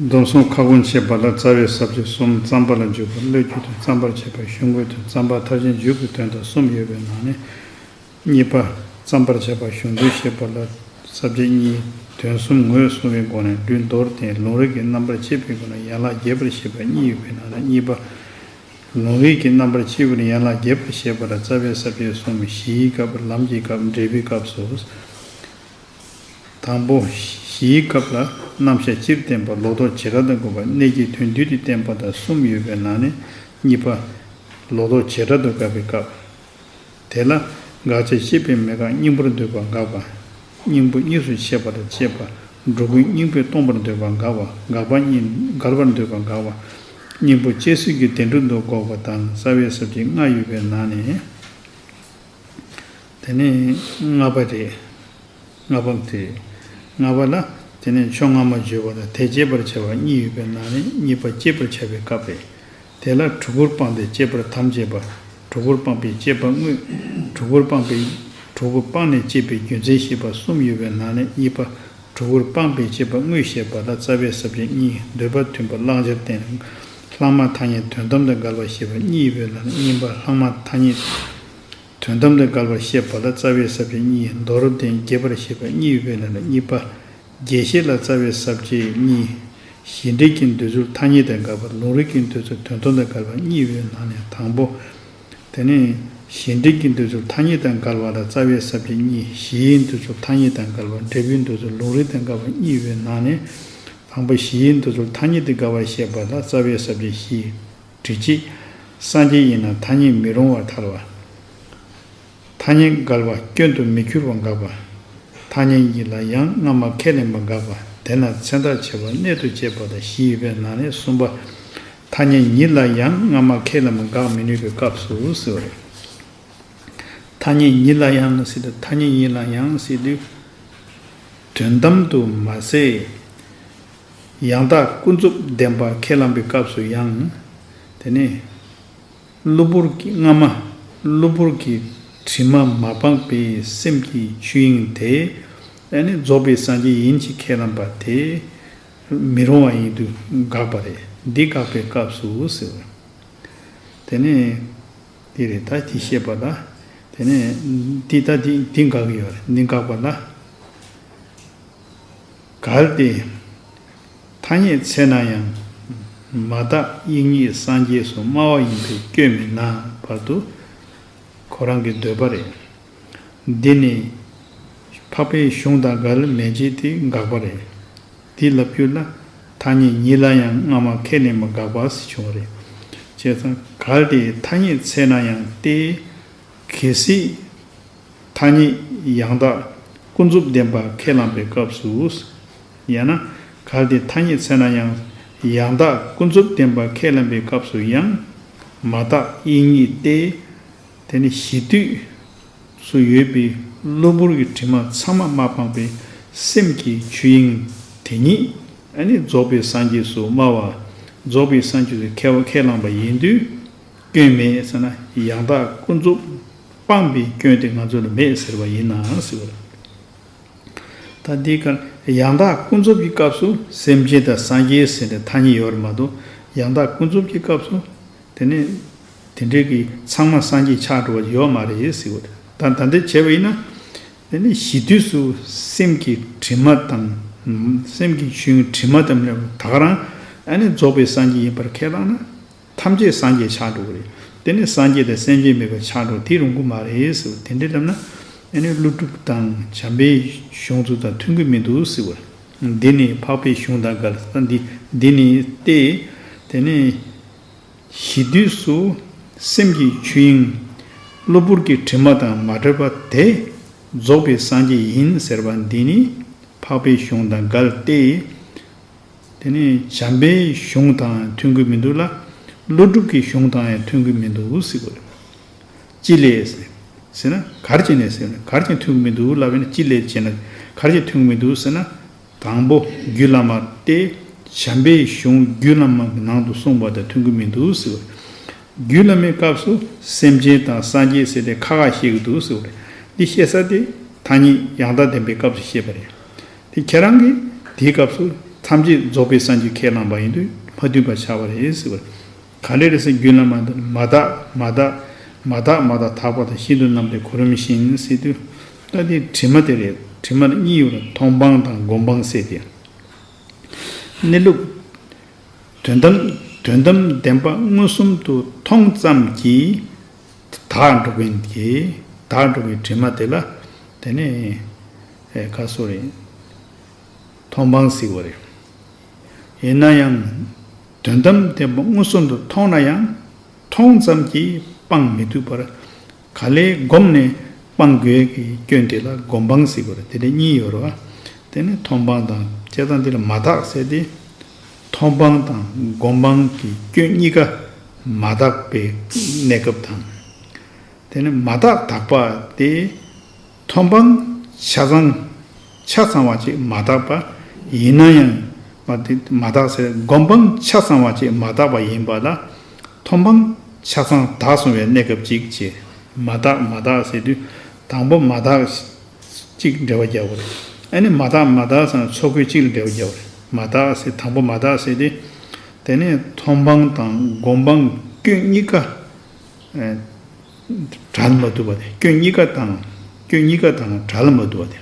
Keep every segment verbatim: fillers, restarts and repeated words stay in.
སྡོམ་གསུམ་ཁ་སྐོང་བྱེད་པ་ལ་རྩ་བའི་ས་བཅད་གསུམ། བརྩམ་པ་ལ་འཇུག་པ། བློས་བཅོས་དང་བརྩམ་པར་བྱེད་པ། གཞུང་དངོས་དང་བརྩམ་པ་མཐར་ཕྱིན་འཇུག་གི་དོན་དང་གསུམ་ཡོད་པའི་ནང་ནས། གཉིས་པ། བརྩམ་པར་བྱེད་པ། གཞུང་དོན་བཤད་པ་ལ་ས་བཅད་གཉིས། དོན་གསུམ་ངོས་བཟུང་བའི་སྒོ་ནས་ལུས་མདོར་བསྟན། ལུང་རིགས་ཀྱི་རྣམ་པར་ཕྱེ་བའི་སྒོ་ནས་ཡན་ལག་རྒྱས་པར་བཤད་པ་གཉིས་ཡོད་པའི་ནང་ནས། གཉིས་པ། ལུང་རིགས་ཀྱི་རྣམ་པར་ཕྱེ་བའི་ཡན་ལག་རྒྱས་པར་བཤད་པ་ལ་རྩ་བའི་ས་བཅད་གསུམ། གཞིའི་སྐབས། ལམ་གྱི་སྐབས། འབྲས་བུའི་སྐབས་སུ། དང་པོ། གཞིའི་སྐབས་ལ་རྣམ་གཞག་སྤྱིར་བསྟན་པ། ལོག་རྟོག་བྱེ་བྲག་ཏུ་དགག་པ། གནད་ཀྱི་དོན་བསྡུས་ཏེ་བསྟན་པ་དང་གསུམ་ཡོད་པའི་ནང་ནས། གཉིས་པ། ལོག་རྟོག་བྱེ་བྲག་ཏུ་དགག་པའི་སྐབས། དེ་ལ་དགག་བྱ་ཤེས་པའི་མེད་དགག་སྙིང་པོར་འདོད་པ་དགག་པ། སྙིང་པོ་གཉིས་སུ་ཕྱེ་བར་བྱེད་པ། སྒྲོ་སྐུར་སྙིང་པོས་སྟོང་པར་འདོད་པ་དགག་པ། དགག་པ་གཉིས་འགལ་བར་འདོད་པ་དགག་པ། སྙིང་པོ་དཔྱད་བཟོད་ཀྱི་བདེན་གྲུབ་ཏུ་འགོག་པ་དང་། རྩ་བའི་ས་བཅད་ལྔ་ཡོད་པའི་ནང་ནས། དེ་ནས་ལྔ་པ་རེད། ལྔ་པ་དེ། ལྔ་པ་ལ། དེ་ནས་ཕྱོགས་སྔ་མ་བརྗོད་པ་དང་དེ་སྐྱེད་པར་བྱ་བ་གཉིས་ཡོད་པའི་ནང་ནས་གཉིས་པ་སྐྱེད་པར་བྱ་བའི་སྐབས་རེད། དེ་ལ་གྲུ་གུར་སྤངས་ཏེ་སྐྱེད་པར་དམ་བཅས་པ། གྲུ་གུར་སྤངས་པའི་སྐྱེད་པ་དངོས། གྲུ་གུར་སྤངས་པའི། གྲུ་གུར་སྤངས་ནས་སྐྱེད་པའི་རྒྱུ་མཚན་བཤད་པ་གསུམ་ཡོད་པའི་ནང་ནས་གཉིས་པ། གྲུ་གུར་སྤངས་པའི་སྐྱེད་པ་དངོས་བཤད་པ་ལ་རྩ་བའི་ས་བཅད་གཉིས། འདོད་པ་མཐུན་པ་བླང་བྱར་བསྟན། ལྷག་མ་ཐ་སྙད་དོན་དམ་དང་འགལ་བ་བཤད་པ་གཉིས་ཡོད་པའི་ནང་ནས་གཉིས་པ། ལྷག་མ་ཐ་སྙད་དོན་དམ་དང་འགལ་བར་བཤད་པ་ལ་རྩ་བའི་ས་བཅད་གཉིས། མདོར་བསྟན་རྒྱས་པར་བཤད་པ་གཉིས་ཡོད་པའི་ནང་ནས་གཉིས་པ། རྒྱས་བཤད་ལ་རྩ་བའི་ས་བཅད་གཉིས། གཞི་འབྲས་ཀྱི་འདོད་ཚུལ་ཐ་སྙད་དང་འགལ་བ། ལུང་རིགས་ཀྱི་འདོད་ཚུལ་དོན་དམ་དང་འགལ་བ་གཉིས་ཡོད་པའི་ནང་ནས་དང་པོ། དེ་ནས་གཞི་འབྲས་ཀྱི་འདོད་ཚུལ་ཐ་སྙད་དང་འགལ་བ་ལ་རྩ་བའི་ས་བཅད་གཉིས། གཞིའི་འདོད་ཚུལ་ཐ་སྙད་དང་འགལ་བ། འབྲས་བུའི་འདོད་ཚུལ་ལུང་རིགས་དང་འགལ་བ་གཉིས་ཡོད་པའི་ནང་ནས། དང་པོ། གཞིའི་འདོད་ཚུལ་ཐ་སྙད་དང་འགལ་བ་བཤད་པ་ལ་རྩ་བའི་ས་བཅད་བཞི། དྲི་གཅིག་སངས་རྒྱས་ཡིན་ན་ཐ་སྙད་མི་རུང་བར་ཐལ་བ། ཐ་སྙད་འགལ་བ་སྐྱོན་དུ་མི་འགྱུར་བ་དགག་པ། ཐ་སྙད་ཉིད་ལ་ཡང་སྔ་མ་ཁས་ལེན་པ་དགག་པ། དེས་ན་མཚན་རྟགས་བྱེད་པ་གནད་དུ་བྱེད་པ་དང་བཞི་ཡོད་པའི་ནང་ནས་གསུམ་པ། ཐ་སྙད་ཉིད་ལ་ཡང་སྔ་མ་ཁས་ལེན་པ་དགག་མི་ནུས་པའི་སྐབས་སུ་ཟེར་བ་རེད། ཐ་སྙད་ཉིད་ལ་ཡང་ཟེར་ཏེ། ཐ་སྙད་ཉིད་ལ་ཡང་ཟེར་དུས། དོན་དམ་དུ་མ་ཟད། ཡང་དག་ཀུན་རྫོབ་བདེན་པ་ཁས་བླངས་པའི་སྐབས་སུ་ཡང་། དེ་ནི། གློ་བུར་གྱི་སྔ་མ། གློ་བུར་གྱི་དྲི་མ་མ་སྤངས་པའི་སེམས་ཀྱི་ཆོས་དབྱིངས་དེ། ཨ་ནི་རྫོགས་པའི་སངས་རྒྱས་ཡིན་ཞེས་ཁས་བླངས་པ་དེ། མི་རུང་བ་ཡིན་དུ་དགག་པ་རེད། འདི་དགག་པའི་སྐབས་སུ་ཟེར། དེ་ནས། འདི་རེད། ད་འདི་བཤད་པ་ལ། དེ་ནས། འདི་ད་འདི་འདི་དགག་གི་ཡོད་རེད། འདི་དགག་པ་ལ། གལ་ཏེ། ཐ་སྙད་ཚད་ན་ཡང་། མ་དག་དབྱིངས་ཉིད་སངས་རྒྱས་སུ་སྨྲ་བ་ཡིན་པས་སྐྱོན་མིན་ན་བར་དུ། ཁོ་རང་གི་འདོད་པ་རེད། འདི་ནི། འཕགས་པའི་གཞུང་དང་འགལ་མེད་ཅེས་དེ་དགག་པ་རེད། དེ་ལབ་རྒྱུ་ལ། ཐ་སྙད་ཉིད་ལ་ཡང་སྔ་མ་ཁས་ལེན་པ་དགག་པ་ཞེས་བྱུང་བ་རེད། བྱས་ཙང་གལ་ཏེ་ཐ་སྙད་ཚད་ན་ཡང་སྟེ། གལ་སྲིད། ཐ་སྙད་ཡང་དག་ཀུན་རྫོབ་བདེན་པ་ཁས་བླངས་པའི་སྐབས་སུ། ཡང་ན། གལ་ཏེ་ཐ་སྙད་ཚད་ན་ཡང་། ཡང་དག་ཀུན་རྫོབ་བདེན་པ་ཁས་བླངས་པའི་སྐབས་སུ་ཡང་། མ་དག་དབྱིངས་ཉིད་དེ། དེ་ནི་གཞི་དུས་སུ་ཡོད་པའི་གློ་བུར་གྱི་དྲི་མ་ཚང་མ་མ་སྤངས་པའི་སེམས་ཀྱི་ཆོས་དབྱིངས་དེ་ཉིད། ཨ་ནི་རྫོགས་པའི་སངས་རྒྱས་སུ་སྨྲ་བ། རྫོགས་པའི་སངས་རྒྱས་སུ་ཁས་ཁས་བླངས་པ་ཡིན་དུས། སྐྱོན་མེད་ཟེར་ན། ཡང་དག་ཀུན་རྫོབ་སྤངས་པའི་སྐྱོན་དེ་ང་ཚོ་ལ་མེད་ཟེར་བ་ཡིན་ན་ཟེར་བ་རེད། ད་འདི་གར་ཡང་དག་ཀུན་རྫོབ་ཀྱི་སྐབས་སུ་སེམས་ཅན་དང་སངས་རྒྱས་ཟེར་ནས་ཐ་སྙད་ཡོད་རེད་མ་གཏོགས། ཡང་དག་ཀུན་རྫོབ་ཀྱི་སྐབས་སུ་དེ་ནི་དེ་འདྲའི་གི་ཚང་མ་སངས་རྒྱས་ཆགས་འགྲོ་བ་ཡོད་མ་རེད་ཟེར་བ་རེད། ད་ད་འདི་བྱས་པ་ཡིན་ན། དེ་ནི་གཞི་དུས་སུ་སེམས་ཀྱི་དྲི་མ་དང་། སེམས་ཀྱི་ཆོས་དྲི་མ་དང་ལས་ད་ག་རང་ཨ་ནི་རྫོགས་པའི་སངས་རྒྱས་ཡིན་པར་ཁས་བླངས་ན། ཐམས་ཅད་སངས་རྒྱས་ཆགས་འགྲོ་གི་རེད། དེ་ནི་སངས་རྒྱས་དང་སེམས་ཅན་མེད་པར་ཆགས་འགྲོ་དེ་རུང་གི་མ་རེད་ཟེར་བ་དེ་འདྲའི་ལབ་ན། ཨ་ནི་ཀླུ་སྒྲུབ་དང་བྱམས་པའི་གཞུང་ཚོ་དང་མཐུན་གི་མི་འདུག་ཟེར་བ། འདི་ནི་འཕགས་པའི་གཞུང་དང་འགལ་ཟེར། འདི་འདི་ནི་སྟེ། དེ་ནི་གཞི་དུས་སུ་སེམས་ཀྱི་ཆོས་དབྱིངས་གློ་བུར་གྱི་དྲི་མ་དང་མ་བྲལ་བ་དེ་རྫོགས་པའི་སངས་རྒྱས་ཡིན་ཟེར་བ་འདི་ནི་འཕགས་པའི་གཞུང་དང་འགལ་ཏེ། དེ་ནས་བྱམས་པའི་གཞུང་དང་མཐུན་གྱི་མི་འདུག་ལ། ཀླུ་སྒྲུབ་ཀྱི་གཞུང་དང་ཡང་མཐུན་གྱི་མི་འདུག་ཟེར་དགོས། ཅི་ལས་ཟེར་ན། ག་རེ་བྱས་ནས་ཟེར་ན། ག་རེ་བྱས་མཐུན་གྱི་མི་འདུག་ལབ་ཡིན་ན། ཅི་ལས་བྱས་ན་ག་རེ་བྱས་མཐུན་གྱི་མི་འདུག་ཟེར་ན། དང་པོ། རྒྱུད་བླ་མ་སྟེ། བྱམས་པའི་གཞུང་རྒྱུད་བླ་མ་གི་ནང་དུ་གསུངས་པ་དང་མཐུན་གྱི་མི་འདུག་ཟེར་བ། རྒྱུད་བླ་མའི་སྐབས་སུ་སེམས་ཅན་དང་སངས་རྒྱས་ཟེར་ཏེ་ཁ་ཁ་བཤད་ཀྱི་འདུག་ཟེར་བ་རེད། འདི་བཤད་ས་དེ་ཐ་སྙད་ཡང་དག་བདེན་པའི་སྐབས་སུ་བཤད་པ་རེད། དེ་ཁྱེད་རང་གིས་དེའི་སྐབས་སུ་ ཐམས་ཅད་རྫོགས་པའི་སངས་རྒྱས་ཁས་བླངས་པ་ཡིན་དུས་མ་བསྡུས་པར་བྱ་བ་རེད་ཟེར་བ། ག་རེ་རེད་ཟེར་རྒྱུད་བླ་མ་འདི་མ་དག་མ་དག་མ་དག་མ་དག་དག་པ་དང་ཤིན་ཏུ་རྣམ་དག་གོ་རིམ་བཞིན་ཟེར་དུས། ད་དེ་དྲི་མ་དེ་རེད། དྲི་མ་གཉིས་ཡོད་རེད། མཐོང་སྤང་དང་སྒོམ་སྤང་ཟེར་ཏེ། གནས་ལུགས། དོན་དམ་དོན་དམ་བདེན་པ་མངོན་སུམ་དུ་མཐོང་ཙམ་གྱིས་དག་འགྲོ་མཁན་གྱི་དག་འགྲོ་བའི་དྲི་མ་དེ་ལ་དེ་ནས་ཨེ་ཁ་སོ་རེད། མཐོང་སྤང་ཟེར་བ་རེད། ཡིན་ན་ཡང་དོན་དམ་བདེན་པ་མངོན་སུམ་དུ་མཐོང་ན་ཡང་མཐོང་ཙམ་གྱིས་སྤང་མི་ཐུབ་པར། ག་ལེར་བསྒོམས་ནས་སྤང་དགོས་ཀྱི་སྐྱོན་དེ་ལ་སྒོམ་སྤང་ཟེར་དགོས་རེད། དེ་འདྲ་གཉིས་ཡོད་རེད་བ། དེ་ནི་མཐོང་སྤང་དང་བྱས་ཙང་འདི་ལ་མ་དག་ཟེར་ཏེ། མཐོང་སྤང་དང་སྒོམ་སྤང་གི་སྐྱོན་གཉིས་ཀ་མ་དག་པའི་གནས་སྐབས་དང་། དེ་ནི་མ་དག་དག་པ་དེ་མཐོང་སྤང་ཆ་ཚང་ཆ་ཚང་བ་ཅིག་མ་དག་པ་ཡིན་ན་ཡང་། མ་དེ་མ་དག་ཟེར་སྒོམ་སྤང་ཆ་ཚང་བ་ཅིག་མ་དག་པ་ཡིན་པ་ལ། མཐོང་སྤང་ཆ་ཚང་དག་སོང་བའི་གནས་སྐབས་གཅིག་བྱས། མ་དག་མ་དག་ཟེར་དུས་དང་པོ་མ་དག་གཅིག་འགྲེལ་བ་རྒྱག་དགོས་རེད། ཨ་ནི་མ་དག་མ་དག་ཟེར་ན་ཚོགས་ཀྱི་གཅིག་ལ་འགྲེལ་བ་རྒྱག་དགོས་རེད། མ་དག་ཟེར་དང་པོ་མ་དག་ཟེར་དུས། དེ་ནས་མཐོང་སྤང་དང་སྒོམ་སྤང་སྐྱོན་གཉིས་ཀ་བྲལ་མ་ཐུབ་པ་དེ། སྐྱོན་གཉིས་ཀ་དང་སྐྱོན་གཉིས་ཀ་དང་བྲལ་མ་ཐུབ་པ་དེ།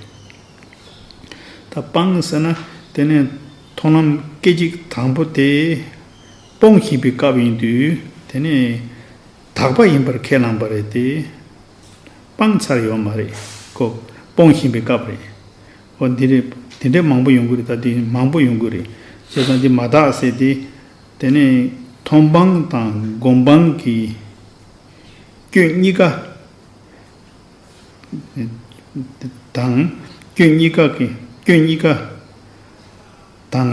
ད་སྤང་ཟེར་ན་དེ་ནས་མཐོང་ལམ་སྐད་ཅིག་དང་པོ་དེ་སྤོང་བཞིན་པའི་སྐབས་ཡིན་དུས་དེ་ནས་དག་པ་ཡིན་པར་ཁས་བླངས་པ་རེད་དེ། སྤངས་ཚར་ཡོད་མ་རེད་ཁོ། སྤོང་བཞིན་པའི་སྐབས་རེད། ཨོ་འདི་རེད། དེ་འདྲའི་མང་པོ་ཡོང་གི་རེད། ད་དེ་མང་པོ་ཡོང་གི་རེད། བྱས་ཙང་འདི་མ་དག་ཟེར་དེ། དེ་ནས་མཐོང་སྤང་དང་སྒོམ་སྤང་གི་སྐྱོན་གཉིས་ཀ་དང་། སྐྱོན་གཉིས་ཀ་གི་སྐྱོན་གཉིས་ཀ་དང་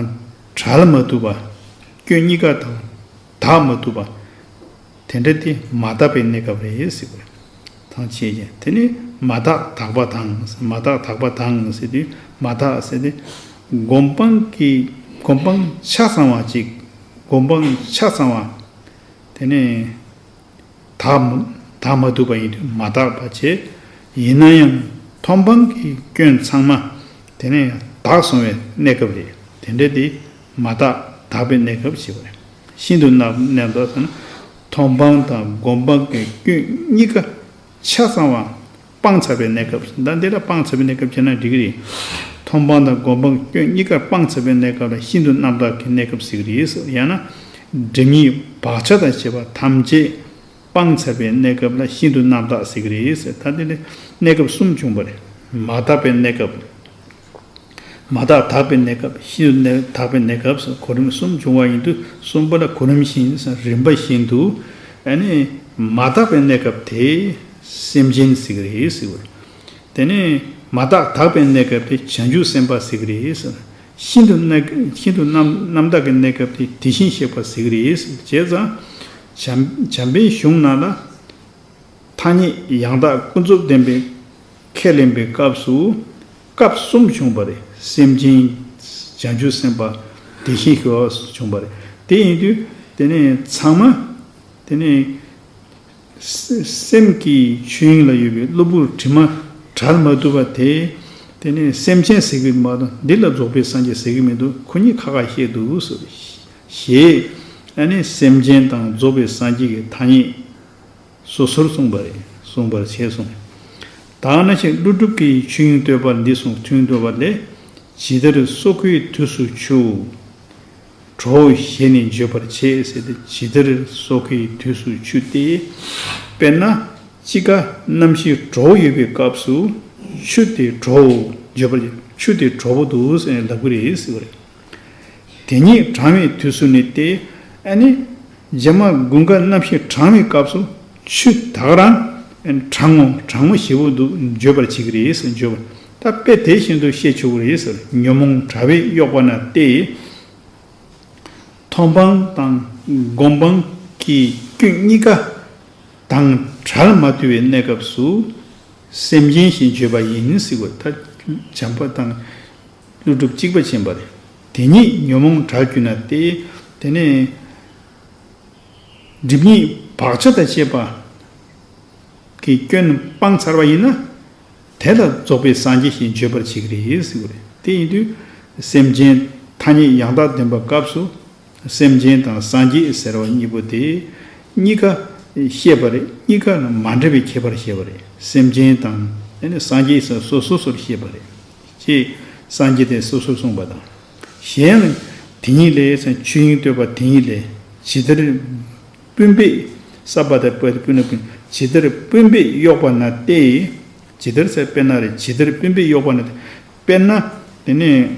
བྲལ་མ་ཐུབ་པ། སྐྱོན་གཉིས་ཀ་དང་དག་མ་ཐུབ་པ། དེ་འདྲ་དེ་མ་དག་པའི་གནས་སྐབས་རེད་ཟེར་བ་དང་ཕྱད་ཅིང་། དེ་ནི་མ་དག་དག་པ་དང་། མ་དག་དག་པ་དང་ཟེར་དུས་མ་དག་ཟེར་ཏེ། སྒོམ་སྤང་གི་སྒོམ་སྤང་ཆ་ཚང་བ་ཅིག་སྒོམ་སྤང་ཆ་ཚང་བ། དེ་ནི་དག་མ་དག་མ་ཐུབ་པ་ཡིན་དུས་མ་དག་པ་བྱས། ཡིན་ན་ཡང་མཐོང་སྤང་གི་སྐྱོན་ཚང་མ་དེ་ནས་དག་སོང་བའི་གནས་སྐབས་རེད། དེ་འདྲ་དེ་མ་དག་དག་པའི་གནས་སྐབས་ཞེས་པ་རེད། ཤིན་ཏུ་རྣམ་རྣམ་དག་ཟེར་ན། མཐོང་སྤང་དང་སྒོམ་སྤང་གི་སྐྱོན་གཉིས་ཀ་ཆ་ཚང་བ་སྤངས་ཚར་བའི་གནས་སྐབས། ད་འདི་ལ་སྤངས་ཚར་བའི་གནས་སྐབས་བྱས་ན་འགྲིག་གི་རེད། མཐོང་སྤང་དང་སྒོམ་སྤང་གི་སྐྱོན་གཉིས་ཀ་སྤངས་ཚར་བའི་གནས་སྐབས་ལ་ཤིན་ཏུ་རྣམ་དག་གི་གནས་སྐབས་ཟེར་གི་རེད་ཟེར། ཡང་ན་སྒྲིབ་གཉིས་བག་ཆགས་དང་བཅས་པ་ཐམས་ཅད་སྤངས་ཚར་བའི་གནས་སྐབས་ལ་ཤིན་ཏུ་རྣམ་དག་ཟེར་གི་རེད་ཟེར། ད་འདི་ནི་གནས་སྐབས་གསུམ་བྱུང་བ་རེད། མ་དག་པའི་གནས་སྐབས། མ་དག་དག་པའི་གནས་སྐབས། ཤིན་ཏུ་གནས་དག་པའི་གནས་སྐབས་སུ་གོ་རིམ་གསུམ་བྱུང་བ་ཡིན་དུས། གསུམ་པ་ལ་གོ་རིམ་བཞིན་རིམ་པ་བཞིན་དུ། ཨ་ནི་མ་དག་པའི་གནས་སྐབས་དེ་སེམས་ཅན་ཟེར་གི་རེད་ཟེར་བ། དེ་ནས་མ་དག་དག་པའི་གནས་སྐབས་དེ་བྱང་ཆུབ་སེམས་དཔའ་ཟེར་གི་རེད་ཟེར། ཤིན་ཏུ་གནས་ཤིན་ཏུ་རྣམ་རྣམ་དག་གི་གནས་སྐབས་དེ་དེ་བཞིན་གཤེགས་པ་ཟེར་གི་རེད་ཟེར། བྱས་ཙང་བྱམས་བྱམས་པའི་གཞུང་ནང་ལ། ཐ་སྙད་ཡང་དག་ཀུན་རྫོབ་བདེན་པའི་ཁས་ལེན་པའི་སྐབས་སུ་སྐབས་གསུམ་བྱུང་བ་རེད། སེམས་ཅན། བྱང་ཆུབ་སེམས་དཔའ། དེ་བཞིན་གཤེགས་པ་བྱུང་བ་རེད། དེ་ཡིན་དུས་དེ་ནས་ཚང་མ་དེ་ནས་སེམས་ཀྱི་ཆོས་དབྱིངས་ལ་ཡོད་པའི་གློ་བུར་དྲི་མ་བྲལ་མ་ཐུབ་པ་དེ། དེ་ནས་སེམས་ཅན་ཟེར་གི་མ་གཏོགས་འདི་ལ་རྫོགས་པའི་སངས་རྒྱས་ཟེར་གི་མི་འདུག་ཁོ་གཉིས་ཁ་ཁ་བཤད་འདུག་ཟེར། ཞེས་ཨ་ནི་སེམས་ཅན་དང་རྫོགས་པའི་སངས་རྒྱས་ཀྱི་ཐ་སྙད། སོ་སོར་གསུངས་པ་རེད། གསུངས་པར་བྱས་གསུངས། ད་ནི་ཞེས་ཀླུ་སྒྲུབ་ཀྱི་ཆོས་དབྱིངས་བསྟོད་པ་འདི་གསུངས། ཆོས་དབྱིངས་བསྟོད་པ་ལས། ཇི་ལྟར་སོ་ཁའི་དུས་སུ་ཆུ་གྲོ་བོ་ཞེས་ནི་བརྗོད་པར་བྱེད་ཟེར་ཏེ། ཇི་ལྟར་སོ་ཁའི་དུས་སུ་ཆུ་སྟེ། དཔེར་ན་དཔྱིད་ཀ་གནམ་གཤིས་དྲོ་བོ་ཡོད་པའི་སྐབས་སུ་ཆུ་དེ་དྲོ་བོ་བརྗོད་པར། ཆུ་དེ་དྲོ་བོ་འདུག་ཟེར་ལབ་ཀྱི་རེད་ཟེར་བ་རེད། དེ་ཉིད་གྲང་བའི་དུས་སུ་ནི་སྟེ། ཨ་ནི་རྗེས་མ་དགུན་ཁ་གནམ་གཤིས་གྲང་བའི་སྐབས་སུ་ཆུ་ད་ག་རང་གྲང་ངོ་། གྲང་མོ་ཞེ་པོ་འདུག་བརྗོད་པར་བྱེད་ཀྱི་རེད་ཟེར་བརྗོད་པ། ད་དཔེ་དེ་བཞིན་དུ་བཤད་ཆོག་གི་རེད་ཟེར། ཉོན་མོངས་དྲ་བས་གཡོགས་པ་ན་སྟེ། མཐོང་སྤང་དང་སྒོམ་སྤང་གི་སྐྱོན་གཉིས་ཀ་དང་བྲལ་མ་ཐུབ་པའི་གནས་སྐབས་སུ་སེམས་ཅན་ཞེས་བརྗོད་པ་ཡིན་ཟེར་བ། ད་བྱམས་པ་དང་ཀླུ་སྒྲུབ་གཅིག་པ་ཕྱིན་པ་རེད། དེ་ཉིད་ཉོན་མོངས་བྲལ་གྱུར་ན་སྟེ། དེ་ནས་སྒྲིབ་གཉིས་བག་ཆགས་དང་བཅས་པ་གི་སྐྱོན་སྤངས་ཚར་བ་ཡིན་ན། དེ་ལ་རྫོགས་པའི་སངས་རྒྱས་ཞེས་བརྗོད་པར་བྱེད་ཀྱི་རེད་ཟེར་བ་རེད། དེ་ཡིན་དུས་སེམས་ཅན་ ཐ་སྙད་ཡང་དག་བདེན་པའི་སྐབས་སུ། སེམས་ཅན་དང་སངས་རྒྱས་ཟེར་བ་གཉིས་པོ་དེ་གཉིས་ཀ་བཤད་པ་རེད། གཉིས་ཀ་ལ་མ་འདྲ་བའི་ཁྱད་པར་བཤད་པ་རེད། སེམས་ཅན་དང་དེ་ནི་སངས་རྒྱས་ཟེར་སོ་སོ་སོར་བཤད་པ་རེད། ཅེས་སངས་རྒྱས་དེ་སོ་སོར་གསུངས་པ་དང་། གཞན་ཡང་དེ་ཉིད་ལས་ཟེར་ཆོས་དབྱིངས་བསྟོད་པ་དེ་ཉིད་ལས་ཇི་ལྟར་སྤུན་པས་ས་པ་དང་པ་དེ་སྤུན་ན་སྤུན་ཇི་ལྟར་སྤུན་པས་གཡོགས་པ་ན་སྟེ། ཇི་ལྟར་ཟེར་དཔེར་ན་རེད། ཇི་ལྟར་སྤུན་པས་གཡོགས་པ་ན་སྟེ། དཔེར་ན་དེ་ནི།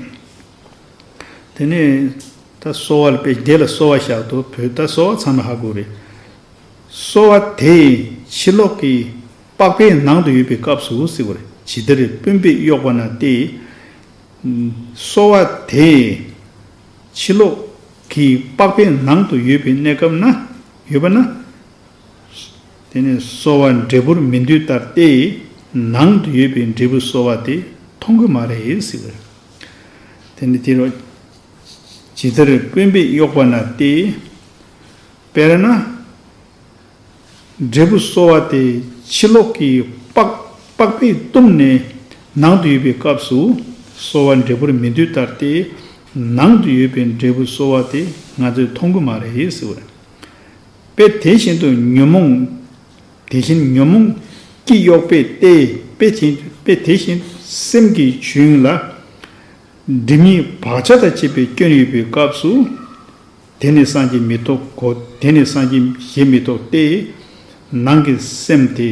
དེ་ནས་ད་གསོ་བ་ལ་དཔེ་དེ་ལ་གསོ་བ་བཞག་ཏུ་བོད་ད་གསོ་བ་ཚང་མ་ཧ་གོ་རེད། གསོ་བ་དེ་ཕྱི་ལོགས་ཀྱི་པགས་པའི་ནང་དུ་ཡོད་པའི་སྐབས་སུ་ཟེར་བ་རེད། ཇི་ལྟར་སྤུན་པས་གཡོགས་པ་ན་སྟེ། གསོ་བ་དེ་ཕྱི་ལོགས་ཀྱི་པགས་པའི་ནང་དུ་ཡོད་པའི་གནས་སྐབས་ན་ཡོད་པ་ན། དེ་ནས་གསོ་བ་འབྲས་བུར་མི་འདོད་ལྟར་ཏེ། ནང་དུ་ཡོད་པའི་འབྲས་བུ་གསོ་བ་དེ་མཐོང་གི་མ་རེད་ཟེར་བ་རེད། དེ་ནི་དེ་རུ་ཇི་ལྟར་སྤུན་པས་གཡོགས་པ་ན་སྟེ། དཔེར་ན། འབྲས་བུ་གསོ་བ་དེ་ཕྱི་ལོགས་ཀྱི་པགས་པགས་པས་བཏུམས་ནས་ནང་དུ་ཡོད་པའི་སྐབས་སུ་གསོ་བ་འབྲས་བུར་མི་འདོད་ལྟར་ཏེ། ནང་དུ་ཡོད་པའི་འབྲས་བུ་གསོ་བ་དེ་ང་ཚོས་མཐོང་གི་མ་རེད་ཟེར་བ་རེད། དཔེ་དེ་བཞིན་དུ་ཉོན་མོངས། དེ་བཞིན་ཉོན་མོངས་ཀྱིས་གཡོགས་པའི་སྟེ། དཔེ་དེ་དཔེ་དེ་བཞིན་སེམས་ཀྱི་ཆོས་དབྱིངས་ལ། སྒྲིབ་གཉིས་བག་ཆགས་དང་བཅས་པའི་སྐྱོན་ཡོད་པའི་སྐབས་སུ། དེ་ནི་སངས་རྒྱས་མི་རྟོག་གོ། དེ་ནི་སངས་རྒྱས་ཞེས་མི་རྟོག་སྟེ། ནང་གི་སེམས་དེ་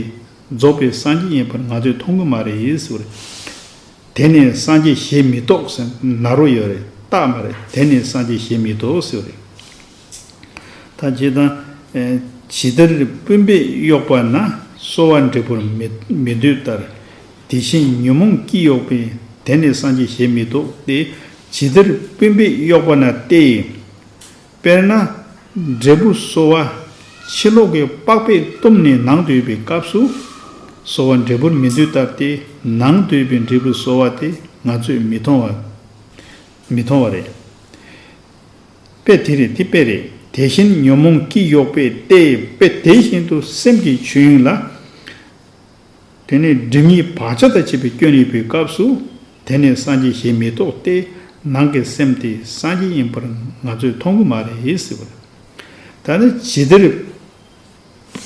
རྫོགས་པའི་སངས་རྒྱས་ཡིན་པར་ང་ཚོས་མཐོང་གི་མ་རེད་ཟེར་བ་རེད། དེ་ནི་སངས་རྒྱས་ཞེས་མི་རྟོག་ཟེར་ན་རོ་ཡོད་རེད། རྟགས་མ་རེད། དེ་ནི་སངས་རྒྱས་ཞེས་མི་རྟོག་ཟེར་བ་རེད། ད་ཇི་ལྟར་ཇི་ལྟར་སྤུན་པས་གཡོགས་པ་ན་གསོ་བ་འབྲས་བུར་མི་མི་འདོད་ལྟར། དེ་བཞིན་ཉོན་མོངས་ཀྱིས་གཡོགས་པའི་དེ་ནི་སངས་རྒྱས་ཞེས་མི་རྟོག་སྟེ། ཇི་ལྟར་སྤུན་པས་གཡོགས་པ་ན་སྟེ། དཔེར་ན། འབྲས་བུ་གསོ་བ་ཕྱི་ལོགས་ཀྱི་པགས་པས་བཏུམས་ནས་ནང་དུ་ཡོད་པའི་སྐབས་སུ། གསོ་བ་འབྲས་བུར་མི་འདོད་ལྟར་ཏེ། ནང་དུ་ཡོད་པའི་འབྲས་བུ་གསོ་བ་དེ་ང་ཚོས་མི་མཐོང་བ། མི་མཐོང་བ་རེད། དཔེ་དེ་རེད། དེ་དཔེ་རེད། དེ་བཞིན་ཉོན་མོངས་ཀྱིས་གཡོགས་པའི་སྟེ། དཔེ་དེ་བཞིན་དུ་སེམས་ཀྱི་ཆོས་དབྱིངས་ལ། དེ་ནས་སྒྲིབ་གཉིས་བག་ཆགས་དང་བཅས་པའི་སྐྱོན་ཡོད་པའི་སྐབས་སུ། དེ་ནས་སངས་རྒྱས་ཞེས་མི་རྟོག་སྟེ། ནང་གི་སེམས་དེ་སངས་རྒྱས་ཡིན་པར་ང་ཚོས་མཐོང་གི་མ་རེད་ཟེར་བ་རེད། ད་ནི་ཇི་ལྟར་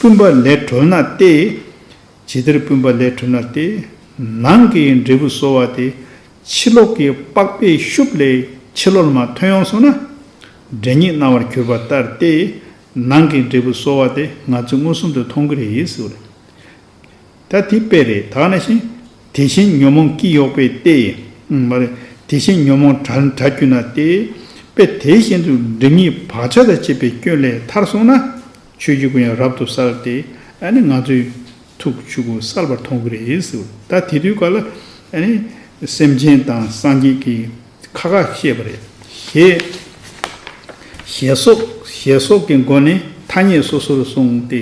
སྤུན་པ་ལས་གྲོལ་ན་སྟེ། ཇི་ལྟར་སྤུན་པ་ལས་གྲོལ་ན་སྟེ། ནང་གི་འབྲས་བུ་གསོ་བ་དེ་ཕྱི་ལོགས་ཀྱི་པགས་པའི་ཤུབས་ལས་ཕྱི་ལོགས་མར་ཐོན་ཡོང་སོང་ན། འདྲེ་གཉིས་སྣང་བར་གྱུར་པ་ལྟར་ཏེ། ནང་གི་འབྲས་བུ་གསོ་བ་དེ་ང་ཚོས་མངོན་སུམ་དུ་མཐོང་གི་རེད་ཟེར་བ་རེད། ད་དེ་དཔེ་རེད། ད་ནང་བཞིན། དེ་བཞིན་ཉོན་མོངས་ཀྱིས་གཡོགས་པའི་སྟེ། ཨང་། མ་རེད། དེ་བཞིན་ཉོན་མོངས་བྲལ་བྲལ་གྱུར་ན་སྟེ། དཔེ་དེ་བཞིན་དུ་སྒྲིབ་གཉིས་བག་ཆགས་དང་བཅས་པའི་སྐྱོན་ལས་ཐར་སོང་ན། ཆོས་ཀྱི་སྐུ་ཡང་རབ་ཏུ་གསལ་ཏེ། ཨ་ནི་ང་ཚོའི་ཐུགས་ཆོས་སྐུ་གསལ་བར་མཐོང་གི་རེད་ཟེར། ད་དེ་དུས་ག་ལ་ཨ་ནི་སེམས་ཅན་དང་སངས་རྒྱས་ཀྱི་ཁ་ཁ་བཤད་པ་རེད། ཞེས། ཞེས་སོགས། ཞེས་སོགས་ཀྱི་སྒོ་ནས་ཐ་སྙད་སོ་སོར་གསུངས་ཏེ།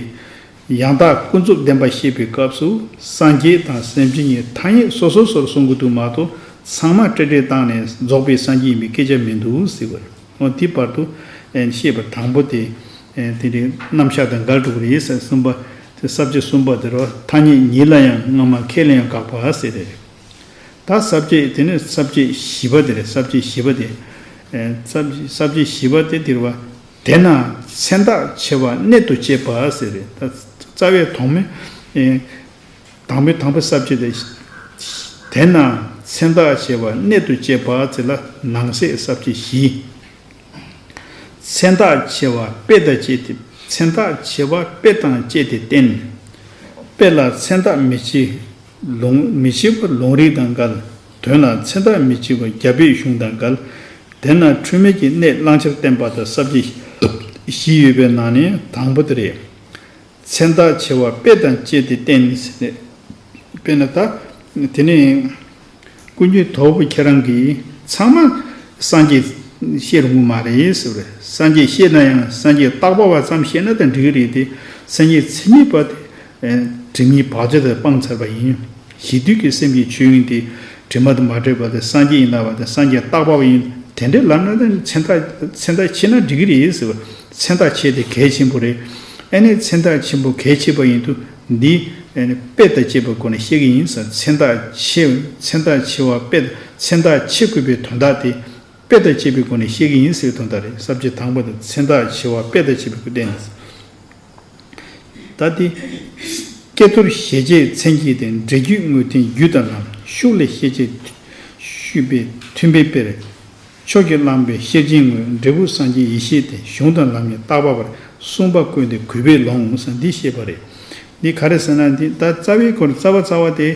ཡང་དག་ཀུན་རྫོབ་བདེན་པ་བཤད་པའི་སྐབས་སུ། སངས་རྒྱས་དང་སེམས་ཅན་གྱི་ཐ་སྙད་སོ་སོ་སོར་གསུང་གི་འདུག་མ་གཏོགས། ཚང་མ་བསྲེ་བསྲེ་བཏང་ནས་རྫོགས་པའི་སངས་རྒྱས་ཡིན་པའི་སྐད་ཆ་མི་འདུག་ཟེར་བ་རེད། འོ་དེ་བར་དུ་བཤད་པ་དང་པོ་དེ། དེ་རིང་རྣམ་གཞག་དང་འགལ་འགྲོ་གི་རེད་ཟེར། གསུམ་པ་དེ་ས་བཅད་གསུམ་པ་དེ་རུ་ཐ་སྙད་ཉིད་ལ་ཡང་སྔ་མ་ཁས་ལེན་ཡང་དགག་པ་ཟེར་རེད། ད་ས་བཅད་དེ་ནི་ས་བཅད་བཞི་པ་དེ་རེད། ས་བཅད་བཞི་པ་དེ། ས་བཅད་ས་བཅད་བཞི་པ་དེ་དེ་རུ་བ། དེས་ན་མཚན་རྟགས་ཕྱེ་བ་གནད་དུ་བཅད་པ་ཟེར་རེད། ད་རྩ་བའི་དོན་མེད། དང་པོའི་དང་པོའི་ས་བཅད་དེ། དེས་ན་མཚན་རྟགས་ཕྱེ་བ་གནད་དུ་བཅད་པ་ཟེར་ལ་ནང་གསེས་ས་བཅད་བཞི། མཚན་རྟགས་ཕྱེ་བ་དཔེ་དང་བཅས་ཏེ། མཚན་རྟགས་ཕྱེ་བ་དཔེ་དང་བཅས་ཏེ་བསྟན། དཔེ་ལ་མཚན་རྟགས་མི་ཕྱེད་ལུང་མི་ཕྱེད་པ་ལུང་རིགས་དང་འགལ། དོན་ལ་མཚན་རྟགས་མི་ཕྱེད་པ་རྒྱལ་པོའི་གཞུང་དང་འགལ། དེས་ན་འཁྲུལ་མེད་ཀྱི་གནད་བླང་བྱར་བསྟན་པ་དང་ས་བཅད་བཞི་ཡོད་པའི་ནང་ནས་དང་པོ་དེ་རེད། མཚན་རྟགས་ཕྱེ་བ་དཔེ་དང་བཅས་ཏེ་བསྟན། དཔེར་ན་ད། དེ་ནི་ཀུན་མཁྱེན་དྭགས་པོ་ཁྱེད་རང་གིས་ཚང་མ་སངས་རྒྱས་བཤད་རུང་གི་མ་རེད་ཟེར་བ་རེད། སངས་རྒྱས་བཤད་ན་ཡང་སངས་རྒྱས་བརྟག་པ་བ་ཙམ་བཤད་ན་ད་འགྲིག་གི་རེད་དེ། སངས་རྒྱས་མཚན་ཉིད་པ་དེ་སྒྲིབ་གཉིས་བག་ཆགས་དེ་སྤངས་ཚར་བ་ཡིན། གཞི་དུས་ཀྱི་སེམས་ཀྱི་ཆོས་དབྱིངས་དེ་དྲི་མ་དང་མ་བྲལ་བ་དེ་སངས་རྒྱས་ཡིན་ལབ་པ་དེ་སངས་རྒྱས་བརྟག་པ་བ་ཡིན། དེ་འདྲའི་ལབ་ན་ད་མཚན་རྟགས་མཚན་རྟགས་ཕྱེ་ན་འགྲིག་གི་རེད་ཟེར་བ། མཚན་རྟགས་ཕྱེ་དེ་གལ་ཆེན་པོ་རེད། ཨ་ནི་མཚན་རྟགས་ཆེན་པོ་གལ་ཆེ་བ་ཡིན་དུས་འདི་ཨ་ནི་དཔེ་དང་བཅས་པའི་སྒོ་ནས་བཤད་ཀྱི་ཡིན་ཟེར། མཚན་རྟགས་ཕྱེ་མཚན་རྟགས་ཕྱེ་བ་དཔེ་མཚན་རྟགས་ཕྱེ་དགོས་པའི་དོན་དག་དེ། དཔེ་དང་བཅས་པའི་སྒོ་ནས་བཤད་ཀྱི་ཡིན་ཟེར་བའི་དོན་དག་རེད། ས་བཅད་དང་པོ་དེ་མཚན་རྟགས་བྱེ་བ་དཔེ་དང་བཅས་པའི་སྒོ་བསྟན་ནས། ད་དེ། ཀྱེ་རྡོར་ཞེས་བྱའི་མཚན་གྱིས་ཏེ། འབྲས་རྒྱུད་དངོས་བསྟན་རྒྱུ་དང་ལམ། ཤུགས་ལས་ཤེས་བྱའི་ཤུགས་པས་མཐུན་པའི་དཔེར། མཆོག་གི་གླང་པོའི་ཤེར་ཕྱིན་དངོས། འབྲས་བུ་སངས་རྒྱས་ཡེ་ཤེས་ཏེ། གཞུང་དང་ལམ་གཉིས་བརྟག་པ་པར། གསུངས་པ་ཀུན་ཏེ་གུས་པས་ལོངས་ཟེར་འདི་བཤད་པ་རེད། འདི་ག་རེ་ཟེར་ན་འདི་ད་རྩ་བའི་སྐོར་རྩ་བ་རྩ་བ་དེ།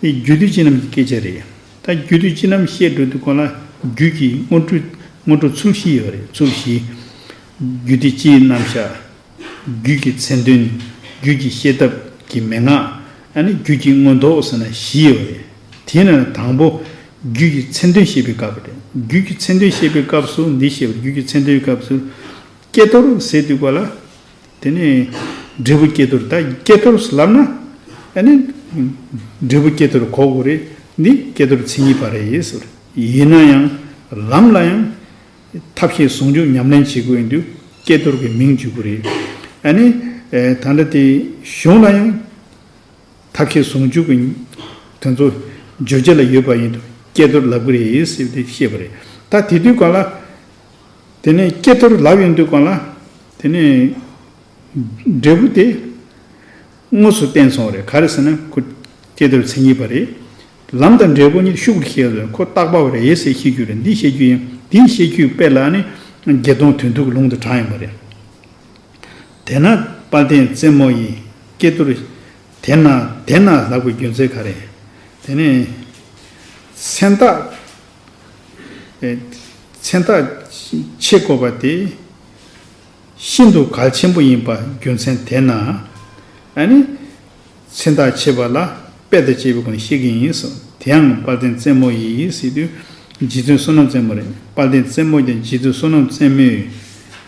འདི་རྒྱུད་སྡེ་སྤྱི་རྣམ་གྱི་སྐད་ཆ་རེད། ད་རྒྱུད་སྡེ་སྤྱི་རྣམ་བཤད་འགྲོ་དུས་སྒང་ལ་རྒྱུད་ཀྱི་སྔོན་འགྲོ་སྔོན་འགྲོ་ཚུལ་བཞི་ཡོད་རེད། ཚུལ་བཞི། རྒྱུད་སྡེ་སྤྱིའི་རྣམ་གཞག་རྒྱུད་ཀྱི་མཚན་དོན། རྒྱུད་ཀྱི་བཤད་ཐབས་ཀྱི་མན་ངག་ཨ་ནི་རྒྱུད་ཀྱི་མངོན་རྟོགས་ཟེར་ན་བཞི་ཡོད་རེད། དེའི་ནང་ནས་དང་པོ་རྒྱུད་ཀྱི་མཚན་དོན་བཤད་པའི་སྐབས་རེད། རྒྱུད་ཀྱི་མཚན་དོན་བཤད་པའི་སྐབས་སུ་འདི་བཤད་པ་རྒྱུད་ཀྱི་མཚན་དོན་སྐབས་སུ། ཀྱེ་རྡོར་ཟེར་དུས་སྒང་ལ། དེ་ནས་འབྲས་བུ་ཀྱེ་རྡོར། ད་ཀྱེ་རྡོར་ལབ་ན་ཨ་ནི་འབྲས་བུ་ཀྱེ་རྡོར་གོ་དགོས་རེད། འདི་ཀྱེ་རྡོར་མཚན་ཉིད་པ་རེད་ཟེར། ཡིན་ན་ཡང་ལམ་ལ་ཡང་ཐབས་ཤེས་ཟུང་འཇུག་ཉམས་ལེན་བྱེད་དགོས་ཡིན་དུས་ཀྱེ་རྡོར་གྱི་མིང་བརྗོད་དགོས་རེད། ཨ་ནི་ད་ལྟ་དེ་གཞུང་ལ་ཡང་ཐབས་ཤེས་ཟུང་འཇུག་གི་དེ་ཚོ་བརྗོད་བྱ་ལ་ཡོད་པ་ཡིན་དུས་ཀྱེ་རྡོར་ལབ་གི་རེད་ཟེར་ཏེ་བཤད་པ་རེད། ད་དེ་དུས་སྒང་ལ། དེ་ནས་ཀྱེ་རྡོར་ལབ་ཡོང་དུས་སྒང་ལ། དེ་ནས་འབྲས་བུ་དེ་དངོས་སུ་བསྟན་སོང་བ་རེད། ག་རེ་ཟེར་ན་ཁོ་ཀྱེ་རྡོར་མཚན་ཉིད་པ་རེད། ལམ་དང་འབྲས་བུ་གཉིས་ཤུགས་ལ་ཤེས་ཟེར། ཁོ་རྟག་པ་བ་རེད་ཟེར་བཤད་རྒྱུ་རེད། འདི་བཤད་རྒྱུ་ཡིན། འདི་བཤད་རྒྱུའི་དཔེ་ལ་ནི་བརྒྱད་སྟོང་དོན་མཐུན་གྱི་ལུང་དུ་དྲངས་ཡོང་བ་རེད། དེས་ན་དཔལ་ལྡན་རྩེ་མོ་ཡིས། ཀྱེ་རྡོར། དེས་ན་དེས་ན་ལབ་པའི་རྒྱུ་མཚན་ག་རེ། དེ་ནས་མཚན་རྟགས། ཨེ། མཚན་རྟགས་ཆེ་དགོས་པ་དེ་ཤིན་ཏུ་གལ་ཆེན་པོ་ཡིན་པ་རྒྱུ་མཚན་དེས་ན། ཨ་ནི། མཚན་རྟགས་ཆེ་བ་ལ་དཔེ་དང་བཅས་པའི་སྒོ་ནས་བཤད་ཀྱི་ཡིན་གསུངས། དེའང་དཔལ་ལྡན་རྩེ་མོ་ཡིས་ཟེར་དུས། རྗེ་བཙུན་བསོད་ནམས་རྩེ་མོ་རེད། དཔལ་ལྡན་རྩེ་མོ་ཀྱང་རྗེ་བཙུན་བསོད་ནམས་རྩེ་མོས།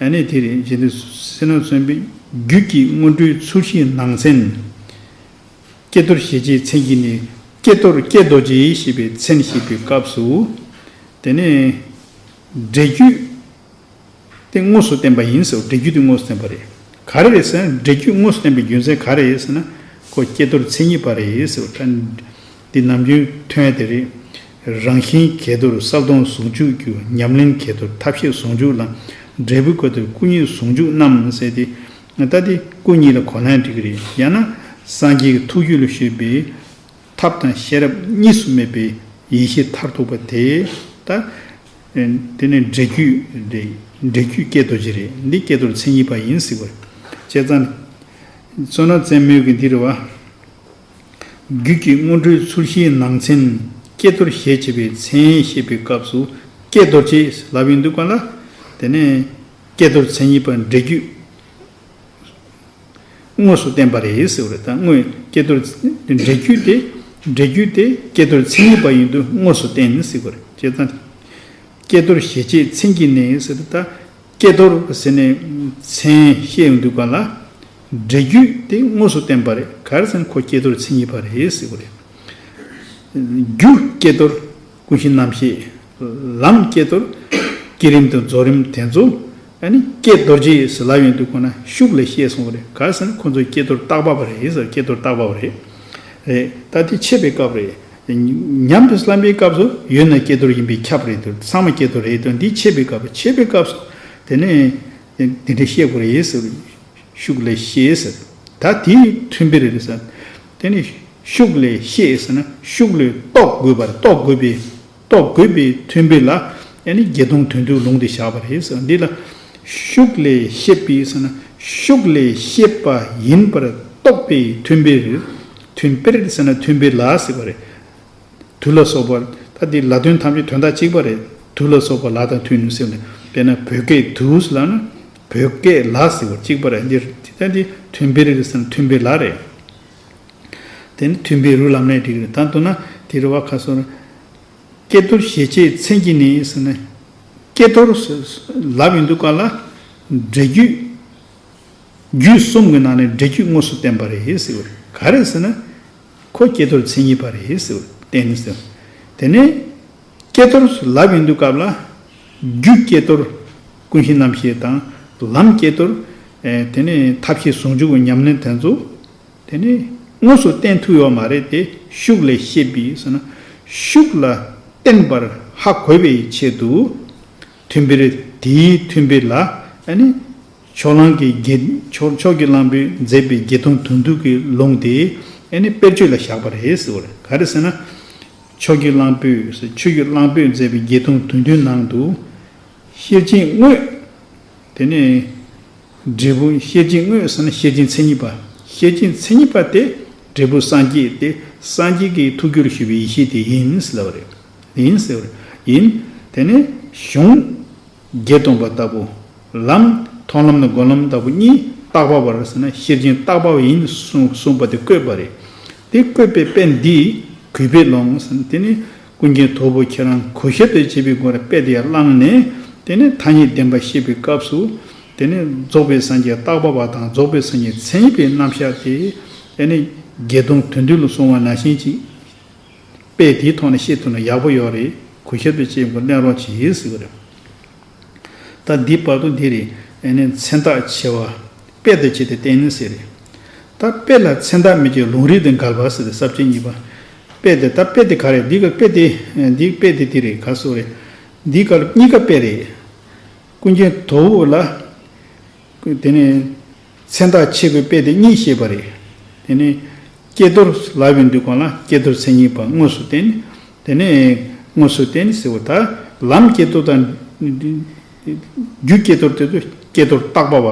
ཨ་ནི་དེ་རེད། རྗེ་བཙུན་བསོད་ནམས་རྩེ་མོས་རྒྱུད་ཀྱི་སྔོན་འགྲོའི་ཚུལ་བཞིའི་ནང་ཚན། ཀྱེ་རྡོར་ཞེས་བྱའི་མཚན་གྱིས་ནི། ཀྱེ་རྡོར་ཀྱེ་རྡོ་རྗེ་ཞེས་པའི་མཚན་བཤད་པའི་སྐབས་སུ། དེ་ནས་འབྲས་རྒྱུད་དེ་དངོས་སུ་བསྟན་པ་ཡིན་ཟེར། འབྲས་རྒྱུད་དེ་དངོས་སུ་བསྟན་པ་རེད། ག་རེ་རེད་ཟེར་ན་འབྲས་རྒྱུད་དངོས་སུ་བསྟན་པའི་རྒྱུ་མཚན་ག་རེ་རེད་ཟེར་ན། ཁོ་ཀྱེ་རྡོར་མཚན་ཉིད་པ་རེད་ཟེར། ད་འདི་ནམ་རྒྱུན་ཐོན་ཡ་དེ་རེད། རང་བཞིན་ཀྱེ་རྡོར་གསལ་སྟོང་ཟུང་འཇུག་རྒྱུ། ཉམས་ལེན་ཀྱེ་རྡོར་ཐབས་ཤེས་ཟུང་འཇུག་ལམ། འབྲས་བུ་ཀྱེ་རྡོར་སྐུ་གཉིས་ཟུང་འཇུག་རྣམས་ཟེར་ཏེ། ད་དེ་སྐུ་གཉིས་ལ་གོ་ན་འགྲིག་གི་རེད། ཡང་ན་སངས་རྒྱས་ཀྱི་ཐུགས་རྒྱུད་ལ་ཞུགས་པའི་ཐབས་དང་ཤེས་རབ་གཉིས་སུ་མེད་པའི་ཡེ་ཤེས་མཐར་ཐུག་པ་དེ། ད་དེ་ནི་འབྲས་རྒྱུད་རེད། འབྲས་རྒྱུད་ཀྱེ་རྡོ་རྗེ་རེད། འདི་ཀྱེ་རྡོར་མཚན་ཉིད་པ་ཡིན་ཟེར་བ་རེད། བྱས་ཙང་བསོད་ནམས་རྩེ་མོ་གིས་འདི་རེད་བ། རྒྱུད་ཀྱི་སྔོན་འགྲོའི་ཚུལ་བཞིའི་ནང་ཚན་ཀྱེ་རྡོར་ཞེས་བྱ་བའི་མཚན་བཤད་པའི་སྐབས་སུ་ཀྱེ་རྡོ་རྗེ་ལབ་ཡོང་དུས་སྒང་ལ། དེ་ནས་ཀྱེ་རྡོར་མཚན་ཉིད་པ་འབྲས་རྒྱུད་དངོས་སུ་བསྟན་པ་རེད་ཟེར་བ་རེད། ད་དངོས་ཀྱེ་རྡོར་འབྲས་རྒྱུད་དེ། འབྲས་རྒྱུད་དེ་ཀྱེ་རྡོར་མཚན་ཉིད་པ་ཡིན་དུས་དངོས་སུ་བསྟན་ཟེར་བ་རེད། བྱས་ཙང་། ཀྱེ་རྡོར་ཞེས་བྱའི་མཚན་གྱིས་ནི་ཟེར་ད། ཀྱེ་རྡོར་ཟེར་ནས་མཚན་བཤད་ཡོང་དུས་སྒང་ལ། འབྲས་རྒྱུད་དེ་དངོས་སུ་བསྟན་པ་རེད། ག་རེ་ཟེར་ན་ཁོ་ཀྱེ་རྡོར་མཚན་ཉིད་པ་རེད་ཟེར་བ་རེད། རྒྱུ་ཀྱེ་རྡོར་ཀུན་གཞི་རྣམ་ཤེས། ལམ་ཀྱེ་རྡོར་བསྐྱེད་རིམ་དང་རྫོགས་རིམ་དེ་ཚོ། ཨ་ནི་ཀྱེ་རྡོ་རྗེ་ཟེར་ལབ་ཡོང་དུས་སྒང་ལ་ཤུགས་ལས་ཤེས་སོང་བ་རེད། ག་རེ་ཟེར་ན་ཁོ་ཚོ་ཀྱེ་རྡོར་བརྟག་པ་པ་རེད་ཟེར། ཀྱེ་རྡོར་བརྟག་པ་པ་རེད། རེད། ད་དེ་འཆད་པའི་སྐབས་རེད། ཉམས་སུ་བླངས་པའི་སྐབས་སུ་ཡོད་ན་ཀྱེ་རྡོར་ཡིན་པས་ཁྱབ་རེད་དོ། ཚང་མ་ཀྱེ་རྡོར་རེད་དོ། འདི་འཆད་པའི་སྐབས། འཆད་པའི་སྐབས་སུ་དེ་ནས་འདི་འདྲ་བཤད་དགོས་རེད་ཟེར། ཤུགས་ལས་ཤེས་ཟེར། ད་དེའི་མཐུན་དཔེ་རེད་ཟེར། དེ་ནི་ཤུགས་ལས་ཤེས་ཟེར་ན་ཤུགས་ལས་རྟོགས་དགོས་པར། རྟོགས་དགོས་པའི། རྟོགས་དགོས་པའི་མཐུན་དཔེ་ལ་ཨ་ནི་བརྒྱད་སྟོང་དོན་མཐུན་ལུང་དེ་བཞག་པ་རེད་ཟེར། འདི་ལ་ཤུགས་ལས་ཤེས་པའི་ཟེར་ན་ཤུགས་ལས་ཤེས་པ་ཡིན་པར་རྟོགས་པའི་མཐུན་དཔེ་རེད། མཐུན་དཔེ་རེད་ཟེར་ན་མཐུན་དཔེ་ལ་ཟེར་བ་རེད། དུ་ལ་སོགས་པ། ད་འདི་ལ་དོན་ཐམས་ཅད་དོན་དག་གཅིག་པ་རེད། དུ་ལ་སོགས་པ་ལ་དང་མཐུན་ནུས་ཟེར་ནས། དཔེར་ན་བོད་སྐད་དུ་ལབ་ན་བོད་སྐད་ལ་ཟེར་བ་གཅིག་པ་རེད། འདིར་ད་འདི་མཐུན་དཔེ་རེད་ཟེར་ན་མཐུན་དཔེ་ལ་རེད། དེ་ནི་མཐུན་དཔེ་རུ་ལབ་ནའི་འགྲིག་རེད། ད་མདོར་ན་དེ་རུ་བ་ཁ་སོ་ར། ཀྱེ་རྡོར་ཞེས་བྱའི་མཚན་གྱིས་ནི་ཟེར་ན། ཀྱེ་རྡོར་ལབ་ཡོང་དུས་སྐབས་ལ་འབྲས་རྒྱུད། རྒྱུད་གསུམ་གྱི་ནང་ནས་འབྲས་རྒྱུད་དངོས་སུ་བསྟན་པ་རེད་ཟེར་བ་རེད། ག་རེ་ཟེར་ན། ཁོ་ཀྱེ་རྡོར་མཚན་ཉིད་པ་རེད་ཟེར་བ་བསྟན་ནས་ཟེར། དེ་ནས་ཀྱེ་རྡོར་ལབ་ཡོང་དུས་སྐབས་ལ། རྒྱུ་ཀྱེ་རྡོར་ཀུན་གཞི་རྣམ་ཤེས་དང་། ལམ་ཀྱེ་རྡོར། ཨེ། དེ་ནས་ཐབས་ཤེས་ཟུང་འཇུག་གི་ཉམས་ལེན་དེ་ཚོ། དེ་ནས་དངོས་སུ་བསྟན་ཐུབ་ཡོད་མ་རེད་དེ། ཤུགས་ལས་ཤེས་པའི་ཟེར་ན། ཤུགས་ལ་བརྟེན་པར་ཧ་གོ་བའི་ཆེད་དུ། མཐུན་དཔེར་དེའི་མཐུན་དཔེ་ལ་ཨ་ནི་ཕྱོགས་གླང་གི་དགེ་ཕྱོགས་ཕྱོགས་ཀྱི་གླང་པོས་མཛད་པའི་བརྒྱད་སྟོང་དོན་བསྡུས་ཀྱི་ལུང་དེ་ཨ་ནི་དཔེར་བརྗོད་ལ་བཞག་པ་རེད་ཟེར་བ་རེད། ག་རེ་ཟེར་ན། ཕྱོགས་ཀྱི་གླང་པོས་ཆོས་ཀྱི་གླང་པོས་མཛད་པའི་བརྒྱད་སྟོང་དོན་བསྡུས་ནང་དུ། ཤེར་ཕྱིན་དངོས། དེ་ནས་འབྲས་བུ། ཤེར་ཕྱིན་དངོས་ཟེར་ན་ཤེར་ཕྱིན་མཚན་ཉིད་པ། ཤེར་ཕྱིན་མཚན་ཉིད་པ་དེ་འབྲས་བུ་སངས་རྒྱས་ཏེ། སངས་རྒྱས་ཀྱི་ཐུགས་རྒྱུད་ལ་ཞུགས་པའི་ཡེ་ཤེས་དེ་ཡིན་ཟེར་བ་རེད། ཡིན་ཟེར་བ་རེད། ཡིན། དེ་ནས་གཞུང་བརྒྱད་སྟོང་པ་ལྟ་བུ། ལམ་མཐོང་ལམ་དང་སྒོམ་ལམ་ལྟ་བུ་གཉིས་བཏགས་པ་བར་ཟེར་ན་ཤེར་ཕྱིན་བཏགས་པ་བ་ཡིན་གསུངས་གསུངས་པ་དེ་བཀོད་པ་རེད། དེ་བཀོད་པའི་དཔེ་འདི་གུས་པས་ལོངས་ཟེར་ན། དེ་ནི་ཀུན་མཁྱེན་དོལ་པོ་ཁྱེད་རང་གུས་ཞབས་དང་བཅས་པའི་སྒོ་ནས་དཔེ་དེ་ཡར་བླངས་ནས། དེ་ནི་ཐ་སྙད་བདེན་པ་བཤད་པའི་སྐབས་སུ། དེ་ནི་རྫོགས་པའི་སངས་རྒྱས་བཏགས་པ་བ་དང་རྫོགས་པའི་སངས་རྒྱས་མཚན་ཉིད་པའི་རྣམ་གཞག་དེ། དེ་ནི་བརྒྱད་སྟོང་དོན་བསྡུས་ལ་གསུངས་པ་ནང་བཞིན་ཅིག་དཔེ་དེའི་ཐོག་ནས་བཤད་ཐུབ་ན་ཡག་པོ་ཡོད་རེད། གུས་ཞབས་དང་བཅས་པའི་སྒོ་ནས་གླེང་རོགས་གྱིས་ཟེར་གྱི་རེད། ད་འདི་བར་དུ་འདི་རེད། ཨ་ནི་མཚན་རྟགས་ཕྱེ་བ། དཔེ་དང་བཅས་ཏེ་བསྟན་ནི་ཟེར་རེད། ད་དཔེ་ལ་མཚན་རྟགས་མི་བྱེད་ལུང་རིགས་དང་འགལ་བ་ཟེར་ཏེ་ས་བཅད་གཉིས་པ། དཔེ་དེ་ད་དཔེ་དེ་ག་རེད། འདི་ག་དཔེ་དེ་འདི་དཔེ་དེ་འདི་རེད། ག་སོ་རེད། འདི་ག་ལ་གཉིས་ཀ་དཔེ་རེད། ཀུན་མཁྱེན་དོལ་པོ་ལ། དེ་ནས་མཚན་རྟགས་ཕྱེ་བའི་དཔེ་དེ་གཉིས་བཤད་པ་རེད། དེ་ནས་ཀྱེ་རྡོར་ལབ་པའི་དུས་སྒང་ལ་ཀྱེ་རྡོར་མཚན་ཉིད་པ་དངོས་སུ་བསྟན། དེ་ནས་དངོས་སུ་བསྟན་ཟེར་བ་ད་ལམ་ཀྱེ་རྡོར་དང་རྒྱུ་ཀྱེ་རྡོར་དེ་ཚོ་ཀྱེ་རྡོར་བཏགས་པ་བ་